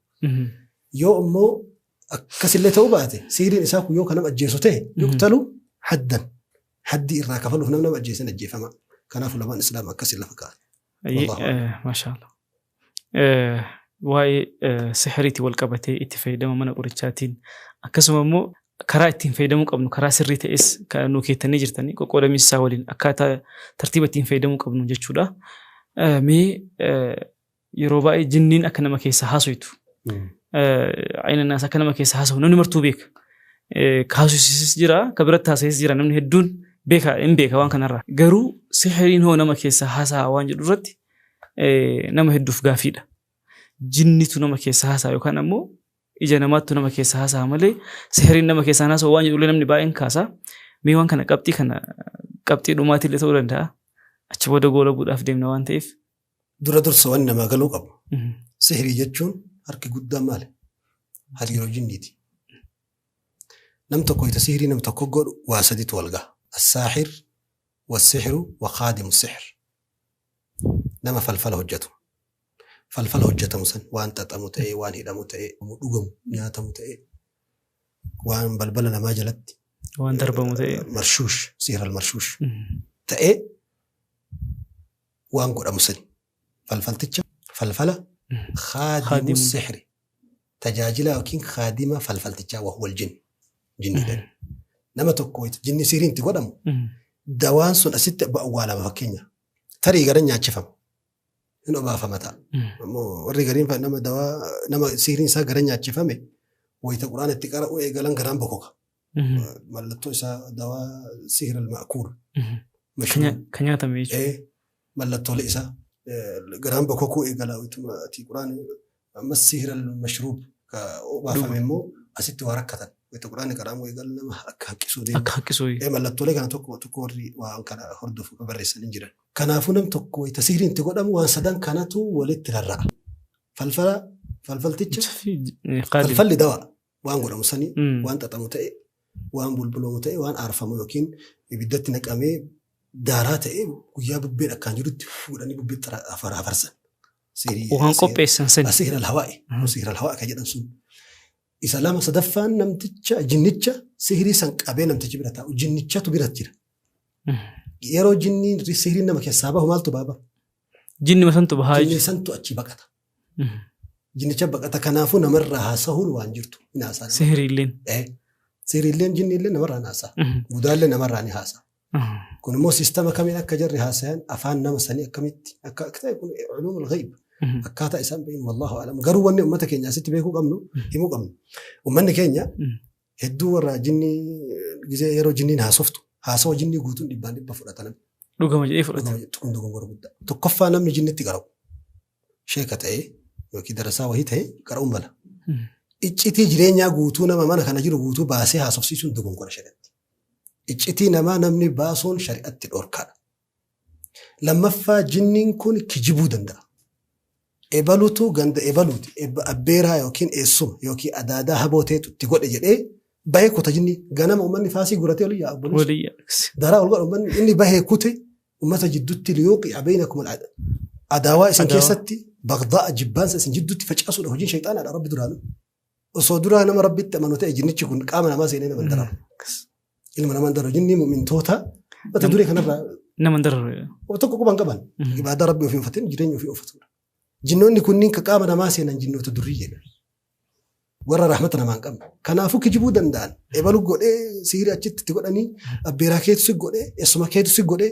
Yoo immoo akkasillee ta'uu baate sihriin isaa kun yoo kan nama ajjeesu ta'e yuqtalu haddan. Haddii irraa kafaluuf namni nama ajjeesan ajjeefama. Kanaaf ulamaan islaama akkasii lafa kaa'an. Maashaallah. Waa'ee sihiriitiin wal qabatee itti fayyadama mana qorichaatiin akkasuma immoo karaa ittiin fayyadamuu qabnu karaa sirrii ta'es kan nu keettanii jirtanii qoqqoodamiinsa isaa waliin akkaataa tartiiba ittiin fayyadamuu qabnu jechuudha. Mee yeroo baay'ee jinniin akka nama keessa haasoytu ayina naas akka nama keessa haasawu namni martuu beeka. Ka haasofsiises jira ka biratti haasa'es jira namni hedduun beeka hin beeka waan kanarraa. Garuu sihiriin hoo nama keessa haasa'a waan jedhu irratti nama hedduuf gaafiidha. Jinnitu nama keessa haasa'a yookaan ammoo ija namaattu nama keessa haasa'a malee sihiriin nama keessaa hin haasa'u waan jedhullee namni baay'een kaasa. Mee waan kana qabxii kana qabxii dhumaatiillee ta'uu danda'a. Achi booda goolabuudhaaf deemna waan ta'eef. Dura dursa wanni namaa galuu qabu. Sihirii jechuun harki guddaan maali? Hariiroo jinniiti. Nam tokko ita sihirii nam tokko godhu waa saditu wal gaha. Assaahir, wassihru, wa khaadimu sihr. Nama falfala hojjetu. Falfala hojjetamu san waan xaxamu ta'ee, waan hidhamu ta'ee, dhugamu, nyaatamu ta'ee, waan balbala namaa jalatti waan darbamu ta'ee marshuush, sihr al-marshuush ta'ee waan godhamu sani. Falfalticha falfala khaadimu sihri tajaajila yookiin khaadima falfaltichaa wa huwal jinn jinniidha. Nama tokko jinni sihriin itti godhamu dawaan sun asitti awwaalama fakkeenya. Tarii gara nyaachifama. Hin obaafama ta'a. Ammoo warri gariin nama dawaa nama sihriin isaa gara nyaachifame wayita quraana itti qara'u eegalan garaan bokoka. Mallattoo isaa dawaa sihir al-ma'kuul. Kan nyaatame jechuudha. Mallattoolee isaa garaan bokokuu eegala wayituma ati quraana ammas sihir al-mashruub ka obaafame immoo asitti waa rakkatan. Wayita quraanni qara'amu eegalu nama akka haqqisuu deemu. Akka haqqisuu. Mallattoolee kana tokko tokko warri waan kana hordofu barreessan hin jiran. Kanaafuu nam tokko wayita sihriin itti godhamu waan sadan kanatu walitti rarra'a. Falfala falfalticha falfalli dawaa waan godhamu sanii waan xaxamu ta'e waan bulbulamu ta'e waan aarfamu yookiin ibiddatti naqamee daaraa ta'e guyyaa bubbeen akkaan jirutti fuudhanii bubbeetti afarsan. Waan qopheessan sani. Sihir al-hawaa'i. Sihir al-hawaa'i kan jedhan sun. Isa lama sadaffaan namticha jinnicha sihirii san qabee namtichi bira taa'u jinnichatu bira jira. Yeroo jinniin sihiriin nama keessaa bahu maaltu baaba? Jinni santu bahaa Jinni santu achi baqata. Jinnicha baqata kanaafuu namarraa haasahuun waan jirtu hin haasaa. Sihiriilleen. Sihiriilleen jinniillee namarraa hin haasaa. Budaallee namarraa ni haasaa. Kun immoo siistama kamiin akka jarri haasayan afaan nama sanii akkamitti akka ta'e kun culuumul ghayb. Akkaataa isaan beeknu wallahu alam. Garuu wanni uummata keenya asitti beekuu qabnu himuu qabnu. Uummanni keenya hedduu warra jinnii gizee yeroo jinniin haasoftu haasawa jinnii guutuun dhibbaan dhibba fudhatan. Dhugama jedhee fudhata. Kun dogongora guddaa. Tokkoffaa namni jinnitti qara'u sheeka ta'ee yookiin darasaa wayii ta'ee qara'uun mala. Iccitii jireenyaa guutuu nama mana kana jiru guutuu baasee haasofsiisuun dogongora shari'atti. Iccitii namaa namni baasuun shari'atti dhorkaadha. Lammaffaa jinniin kun kijibuu danda'a. Ebalutu ganda ebaluuti. Abbeeraa yookiin eessuma yookiin adaadaa haboo ta'etu itti godhe jedhee Bahee kuta jinni ganama uummanni faasii guratee olii yaa obboleessa. Daraa ol godha uummanni inni bahee kute uummata jidduutti liyuuqi'a baynakum adaawaa isin keessatti bagdaa jibbaansa isin jidduutti facaasuudha hojiin shayxaanaadha rabbi duraanu. Osoo duraa nama rabbitti amanu ta'e jinnichi kun qaama namaa seenee nama hin dararu. Ilma namaa hin dararu jinni mu'mintoota mata duree kanarraa. Nama hin dararu. Tokko quban qaban. Ibaadaa rabbi ofii uffateen jireenya ofii uffatudha. Jinnoonni kunniin ka qaama namaa seenan jinnoota durriyyee. Warra rahmata namaa hin qabne. Kanaafuu kijibuu danda'an. Ebalu godhee sihirii achitti itti godhanii abbeeraa keetu si godhee eessuma keetu si godhee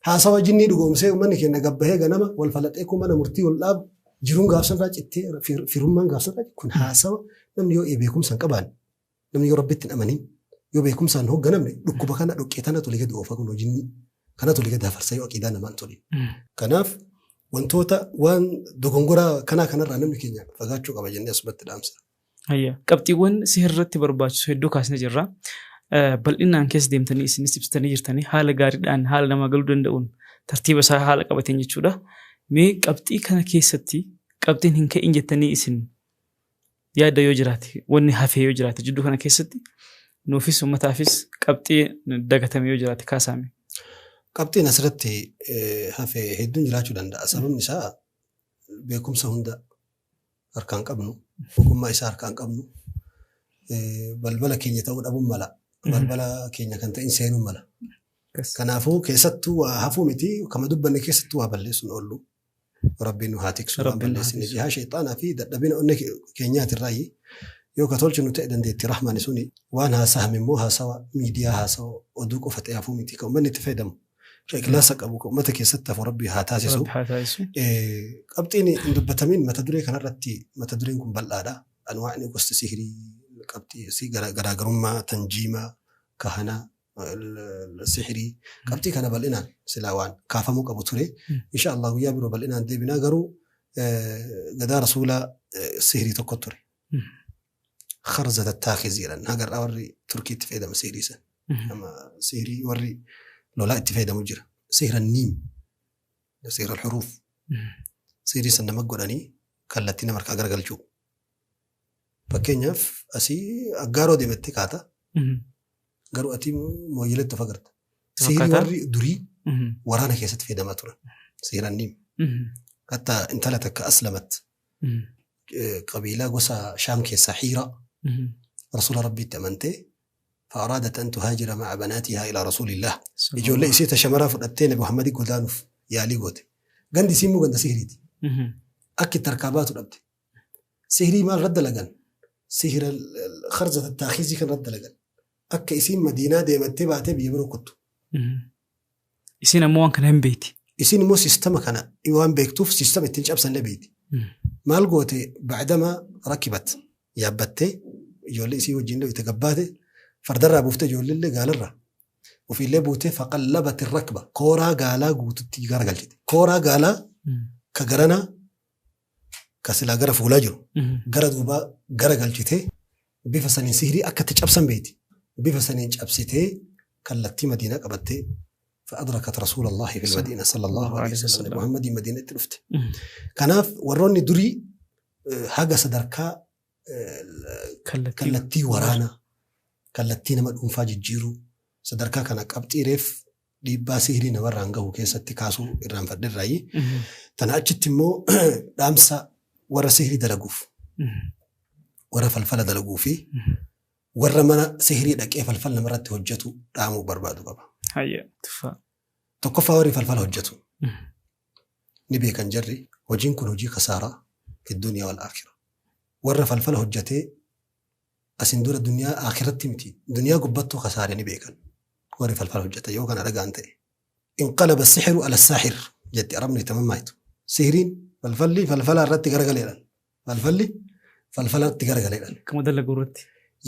haasawa jinnii dhugoomsee uummanni keenya gabbahee ganama wal falaxee kun mana murtii wal dhaabu jiruun gaafsanirraa cittee firummaan gaafsanirraa kun haasawa namni yoo beekumsa hin qabaanne namni yoo rabbitti hin amanin yoo beekumsaan hin hoogganamne dhukkuba kana dhoqqee tana tole gadi oofa kun hojiin kana tole gadi hafarsa yoo aqiidaa namaan tole. Kanaaf wantoota waan dogongoraa kanaa kanarraa namni keenya fagaachuu qaba jennee asumatti dhaamsa. Qabxiiwwan sihirratti barbaachisu hedduu kaasnee jirra. Bal'inaan keessa deemtanii isinis ibsitanii jirtanii haala gaariidhaan haala namaa galuu danda'uun tartiiba isaa haala qabateen jechuudha. Mee qabxii kana keessatti qabxiin hin ka'in jettanii isin yaadda yoo jiraate wanni hafee yoo jiraate jidduu kana keessatti nuufis uummataafis qabxii dagatame yoo jiraate kaasaame. Qabxiin asirratti hafee hedduun jiraachuu danda'a. Sababni isaa beekumsa hunda harkaan qabnu, ogummaa isaa harkaan qabnu, balbala keenya ta'uu dhabuun mala. Balbala keenya kan ta'in seenuun mala. Kanaafuu keessattuu waa hafuu miti kama dubbanne keessattuu waa balleessuun oollu. Rabbiin nu haa tiksu waan balleessine. Jihaa sheexaanaa fi dadhabina onnee keenyaatirraayi yoo ka tolchinu ta'e dandeettii rahmaani suni waan haasa'ame immoo haasawa miidiyaa haasawa oduu qofa ta'e hafuu miti kan uummanni itti fayyadamu. Ikhlaasa qabu kan uummata keessatti hafu rabbi haa taasisu. Qabxiin hin dubbatamin mata duree kanarratti mata dureen kun bal'aadha. Anwaa'ni gosti sihirii qabxii garaagarummaa tanjiimaa kahanaa sihirii qabxii kana bal'inaan silaa waan kaafamuu qabu ture. Insha Allah guyyaa biroo bal'inaan deebinaa garuu gadaa rasuulaa sihirii tokko ture. Kharza tattaakiz jedhan hagarraa warri Turkiitti fayyadama sihirii san. Sihirii warri lolaa itti fayyadamu jira. Sihira niim, sihira xuruuf. Sihirii san nama godhanii kallattii nama harkaa garagalchuu. Fakkeenyaaf asii aggaaroo deemattee kaata. Garuu ati mooyyeeletti of agarta. Sihirii warri durii waraana keessatti fayyadamaa turan. Sihira niim. Hatta intala takka aslamat qabiilaa gosa Shaam keessaa Hiira rasuula rabbiitti amantee فأرادت أن تهاجر مع بناتها إلى رسول الله. إجوا لي إسيتا شمرا فدتين أبو محمد قدانوف يا لي قوتي. غندي سيمو غند سهريتي. أكي تركابات ربتي. سهري ما رد لغن. سهر خرزة التاخيزي كان رد لغن. أكي إسين مدينة ديمتي باتي بيبرو كتو. إسين أموان كان هم بيتي. إسين مو سيستم كان إيوان بيكتوف سيستم التنش أبسن لبيتي. مال قوتي بعدما ركبت يابتي إجوا لي إسي وجين له يتقباتي فردرا بوفته جولله قالرا وفي اللي بوته فقلبت الركبة كورا قالا قوتتي غرغلت كورا قالا كغرنا كسلا غرا فولاجرو غرا دوبا غرغلته بفسنين سهري اكت جبسن بيتي بفسنين جبسته كلتي مدينة قبته فأدركت رسول الله في المدينة صلى الله عليه وسلم محمد مدينة رفت كناف وروني دري حاجة صدركا كلتي ورانا kallattii nama dhuunfaa jijjiiruu sadarkaa kana qabxii reef dhiibbaa sihirii namarraan gahu keessatti kaasuu irraanfadherraayi. Tana achitti immoo dhaamsa warra sihirii dalaguuf warra falfala dalaguu fi warra mana sihirii dhaqee falfala namarratti hojjetu dhaamuu barbaadu qaba. Tokkoffaa warri falfala hojjetu ni beekan jarri hojiin kun hojii kasaaraa fi duniyaa wal aakhira. Warra falfala hojjetee asin dura duniyaa akhiratti miti duniyaa gubbattuu kasaaree ni beekan warri falfala hojjeta yoo kana dhagaan ta'e. Inqalaba sihru ala saahir jetti arabni tamammaaytu. Sihriin falfalli falfala irratti garagaleedhaan. Falfalli falfala irratti garagaleedhaan. Akkuma dalagu irratti.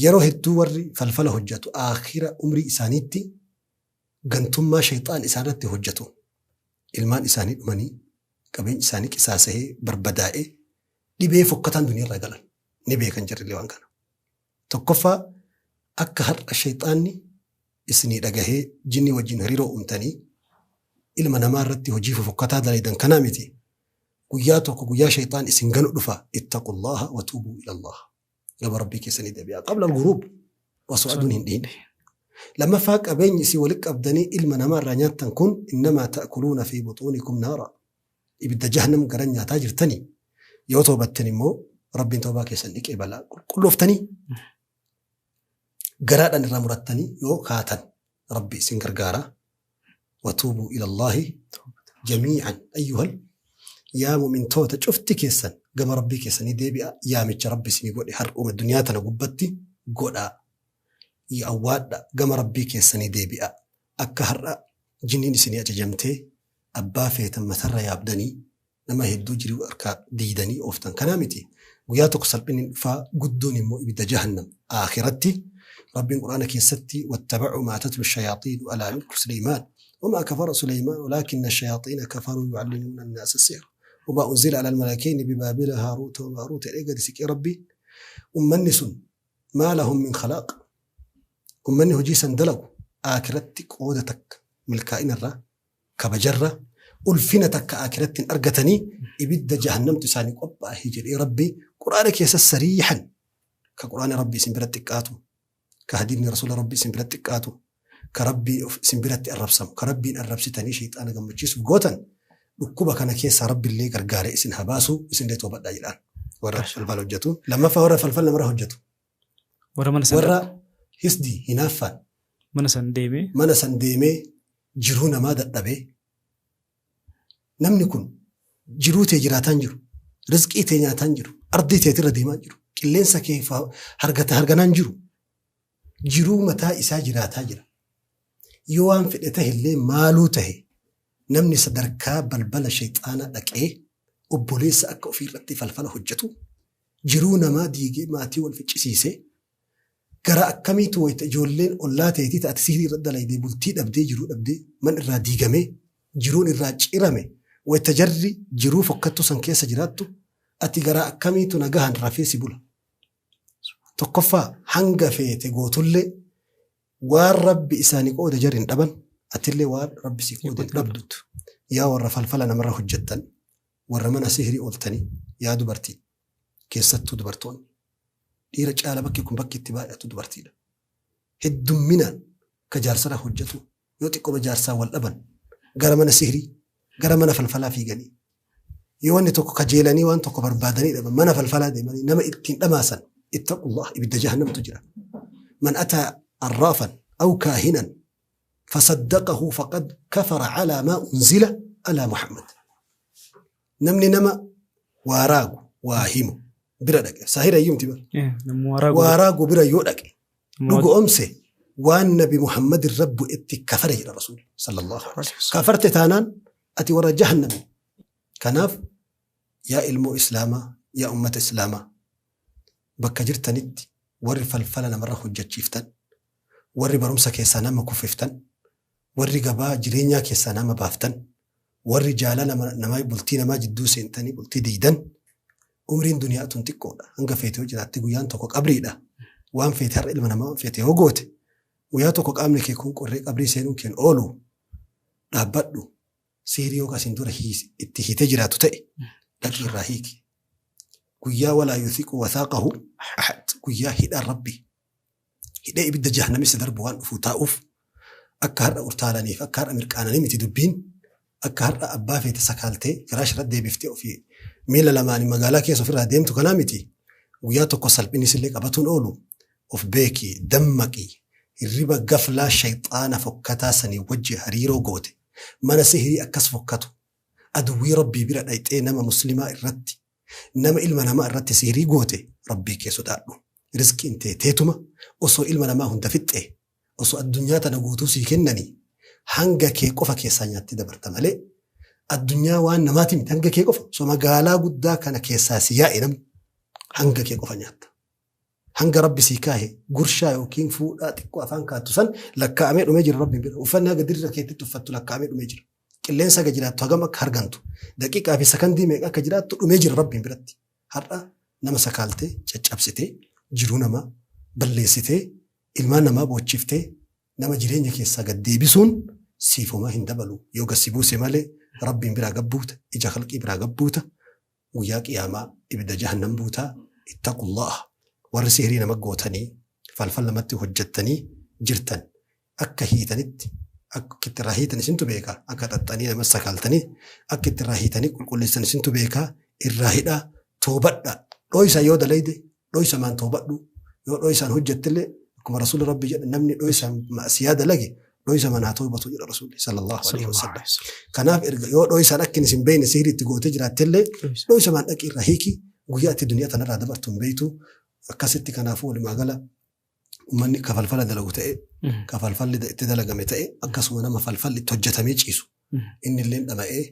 Yeroo hedduu warri falfala hojjetu akhira umrii isaaniitti gantummaa shayxaan isaanirratti hojjetu. Ilmaan isaanii dhumanii qabeenyi isaanii qisaasa'ee barbadaa'ee dhibee fokkataan duniyaa irraa galan ni beekan jirrillee waan kana. Tokkoffaa akka har'a shayxaanni isinii dhagahee jinni wajjin hariiroo uumtanii ilma namaa irratti hojii fofokkataa dalagan kanaa miti. Guyyaa tokko guyyaa shayxaan isin ganu dhufa ittaqullaha wa tuubuu ilallah. Gama rabbii keessanii deebi'aa. Qabla al-ghuruub. Osoo aduun hin dhihin. Lammaffaa qabeenyi isin walitti qabdanii ilma namaarraa nyaattan kun innamaa ta'kuluuna fi buxuunikum naara. Ibidda jahannam gara nyaataa jirtanii. Yoo toobattan immoo Rabbiin toobaa keessan dhiqee balaa qulqullooftanii garaadhaan irraa murattanii yoo kaatan Rabbi isin gargaara. Watuubuu ilallaahi jamii'an ayyuhal yaa mu'mintoota cufti keessan gama Rabbii keessanii deebi'a yaamicha Rabbi isinii godhe har'uma duniyaa tana gubbatti godhaa. Awwaadha gama Rabbii keessanii deebi'a. Akka har'a jinniin isinii ajajamtee abbaa feetan matarra yaabdanii nama hedduu jiruu harkaa diidanii ooftan. Kanaa miti guyyaa tokko salphinni dhufaa guddoon immoo ibidda jahannam akhiratti Rabbiin Qur'aana keessatti wattabacuu maa tatlu shayaaxiinu alaa mulki Suleymaan wamaa kafara Suleymaan walaakinna shayaaxiina kafaruu yucallimuuna annaasa sihra wamaa unzila alal malakayni bibaabila haaruuta wamaaruuta jedhee gadi siqee Rabbiin ummanni sun maa lahum min khalaaq ummanni hojii san dalagu aakiratti qooda takka milkaa'inarraa kabajarra ulfina takka aakiratti hin argatanii ibidda jahannamtu isaanii qophaa'e jedhee Rabbi Qur'aana keessa sariixan ka Qur'aana Rabbi isin biratti xiqqaatu ka hadiisni Rasuula Rabbi isin biratti xiqqaatu ka Rabbi isin biratti arrabsamu ka Rabbiin arrabsitanii shayxaana gammachiisuuf gootan dhukkuba kana keessaa Rabbi illee gargaaree isin habaasu isin illee toobadhaa jedhaan warra falfala hojjetu. Lammaffaa warra falfala namarra hojjetu. Warra mana san Warra hisdii hinaaffaan mana san deemee mana san deemee jiruu namaa dadhabee namni kun jiruu tee jiraataan jiru, rizqii tee nyaataan jiru, ardii teetirra deemaa jiru, qilleensa kee hargata harganaan jiru, jiruu mataa isaa jiraataa jira. Yoo waan fedhe tahe illee maaluu tahe namni sadarkaa balbala shayxaanaa dhaqee obboleessa akka ofii irratti falfala hojjetu jiruu namaa diigee maatii wal ficcisiisee gara akkamiitu wayita ijoolleen ollaa teetii ta'ate sihrii irra dalaydee bultii dhabdee jiruu dhabdee man irraa diigamee jiruun irraa cirame wayita jarri jiruu fokkattuu san keessa jiraattu ati gara akkamiitu nagahan rafee si bula. Tokkoffaa hanga feete gootullee waan Rabbi isaanii qooda jarri hin dhaban atillee waan Rabbi si qooda hin dhabdu. Yaa warra falfala namarra hojjettan warra mana sihrii ooltanii yaa dubartii keessattuu dubartoonni dhiira caala bakki kun bakki itti baay'atu dubartiidha. Heddumminaan ka jaarsarra hojjetu yoo xiqqooma jaarsaa wal dhaban gara mana sihrii gara mana falfalaa fiiganii yoo wanni tokko kajeelanii waan tokko barbaadanii dhaban mana falfalaa deemanii nama ittiin dhamaasan ittaqullah ibidda jahannamtu jira. Man ataa arraafan aw kaahinan fasaddaqahu faqad kafara calaa maa unzila alaa Muhammad. Namni nama waa raagu waa himu bira dhaqe saahira iyyuu miti bara. Waa raagu bira yoo dhaqe dhugu omse waan nabi Muhammad irra bu'etti kafare jedha Rasuul sallallahu alaihi wasallam. Kafarte taanaan ati warra jahannami. Kanaaf yaa ilmoo Islaamaa yaa ummata Islaamaa bakka jirtanitti warri falfala namarra hojjechiiftan warri barumsa keessaa nama kuffiftan warri gabaa jireenyaa keessaa nama baaftan warri jaalala nama bultii namaa jidduu seentanii bultii diidan umriin duniyaa tun xiqqoodha. Hanga feete yoo jiraatte guyyaan tokko qabriidha. Waan feete har'a ilma namaa waan feete yoo goote guyyaa tokko qaamni kee kun qorree qabrii seenuun keen oolu dhaabbadhu sihrii yoo kasiin dura itti hiitee jiraatu ta'e dhaqii irraa hiiki. Guyyaa walaa yuthiqu wathaaqahu ahad guyyaa hidhaan Rabbi hidhee ibidda jahannamii si darbu waan dhufuu taa'uuf akka har'a urtaalaniif akka har'a mirqaananii miti dubbiin akka har'a abbaa feete sakaaltee firaash irra deebiftee ofii miila lamaanii magaalaa keessa ofirraa deemtu kanaa miti guyyaa tokko salphinni sillee qabatuun oolu of beeki dammaqi hirriba gaflaa shayxaana fokkataa sanii wajji hariiroo goote mana sihirii akkas fokkatu aduwwii Rabbii bira dhayxee nama muslimaa irratti nama ilma namaa irratti sihirii goote Rabbii kee sodaadhu. Rizqiin tee teetuma osoo ilma namaa hunda fixxee osoo addunyaa tana guutuu sii kennanii hanga kee qofa keessaa nyaattee dabarta malee addunyaa waan namaati miti hanga kee qofa osoo magaalaa guddaa kana keessaa si yaa'e namni hanga kee qofa nyaatta. Hanga Rabbi sii kaahe gurshaa yookiin fuudhaa xiqqoo afaan kaattu san lakkaa'amee dhumee jira Rabbiin bira. Uffanni haga dirra keetti uffattu lakkaa'amee dhumee jira. Qilleensa haga jiraattu hagam akka hargantu daqiiqaa fi sakandii meeqa akka jiraattu dhumee jira Rabbiin biratti. Har'a nama sakaaltee caccabsitee jiruu namaa balleessitee ilmaan namaa boochiftee nama jireenya keessaa gad deebisuun siif homaa hin dabalu. Yoo gad si buuse malee Rabbiin biraa gad buuta ija khalqii biraa gad buuta guyyaa qiyaamaa ibidda jahannam buutaa ittaqullaah warri sihirii nama gootanii Falfala namatti hojjettanii jirtan akka hiitanitti akka itti irraa hiitan isintu beeka. Akka xaxxanii nama sakaaltanii akka itti irraa hiitanii qulqulleessan isintu beeka. Irraa hidhaa toobadha. Dhooysa yoo dalayde dhooysa maan toobadhu. Yoo dhooysaan hojjettillee akkuma rasuulli rabbi jedhe namni dhooysaan ma'asiyaa dalage dhooysa maan haa toobatu jedha rasuulli sallallahu alaihi wasallam. Kanaaf erga yoo dhooysaan akka isin beekne sihrii itti gootee jiraattellee dhooysa maan dhaqi irraa hiiki guyyaa itti duniyaa tanarraa dabartu hin beektu. Akkasitti kanaafuu walumaa gala uummanni ka falfala dalagu ta'e ka falfalli itti dalagame ta'e akkasuma nama falfalli itti hojjetamee ciisu inni illee dhama'ee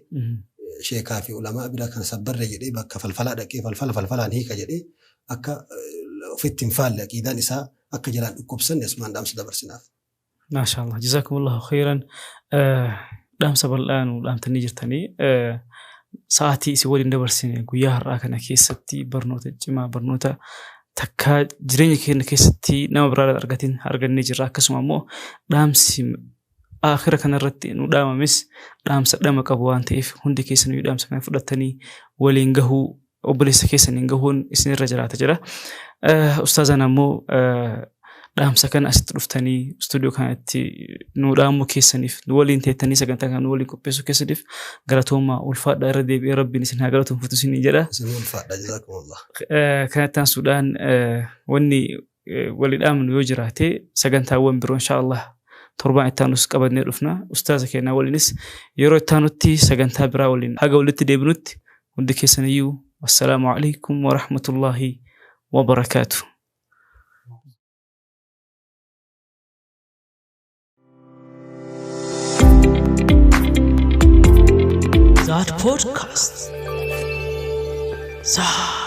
sheekaa fi ulamaa bira kan sabbarre jedhee bakka falfalaa dhaqee falfala falfalaan hiika jedhee akka ofitti hin faalle aqiidaan isaa akka jalaan dhukkubsanne asumaan dhaamsa dabarsinaaf. Maashaallah jazaakumullahu khairan dhaamsa bal'aa nu dhaamtanii jirtanii sa'aatii isin waliin dabarsine guyyaa har'aa kana keessatti barnoota cimaa barnoota takkaa jireenya keenya keessatti nama biraa argatiin argannee jirra. Akkasuma immoo dhaamsi aakhira kanarratti nu dhaamames dhaamsa dhama qabu waan ta'eef hundi keessaniyyuu dhaamsa kana fudhattanii waliin gahuu obboleessa keessaniin gahuun isinirra jiraata jira. Ustaazaan ammoo dhaamsa kana asitti dhuftanii istuudiyoo kanatti nu dhaamuu keessaniif nu waliin teettanii sagantaa kana nu waliin qopheessuu keessaniif galatoomaa ulfaadhaa irra deebi'ee rabbiin isin haa galatoomfatu isinii jedha. Isin ulfaadha jazaakumullah. Kanatti aansuudhaan wanni walii dhaamnu yoo jiraate sagantaawwan biroo inshaallah torbaan itti aanus qabannee dhufna. Ustaaza keenya waliinis yeroo itti aanutti sagantaa biraa waliin haga walitti deebinutti hundi keessaniyyuu wassalaamu alaikum warahmatullaahi wabarakaatu. That podcast. Zad.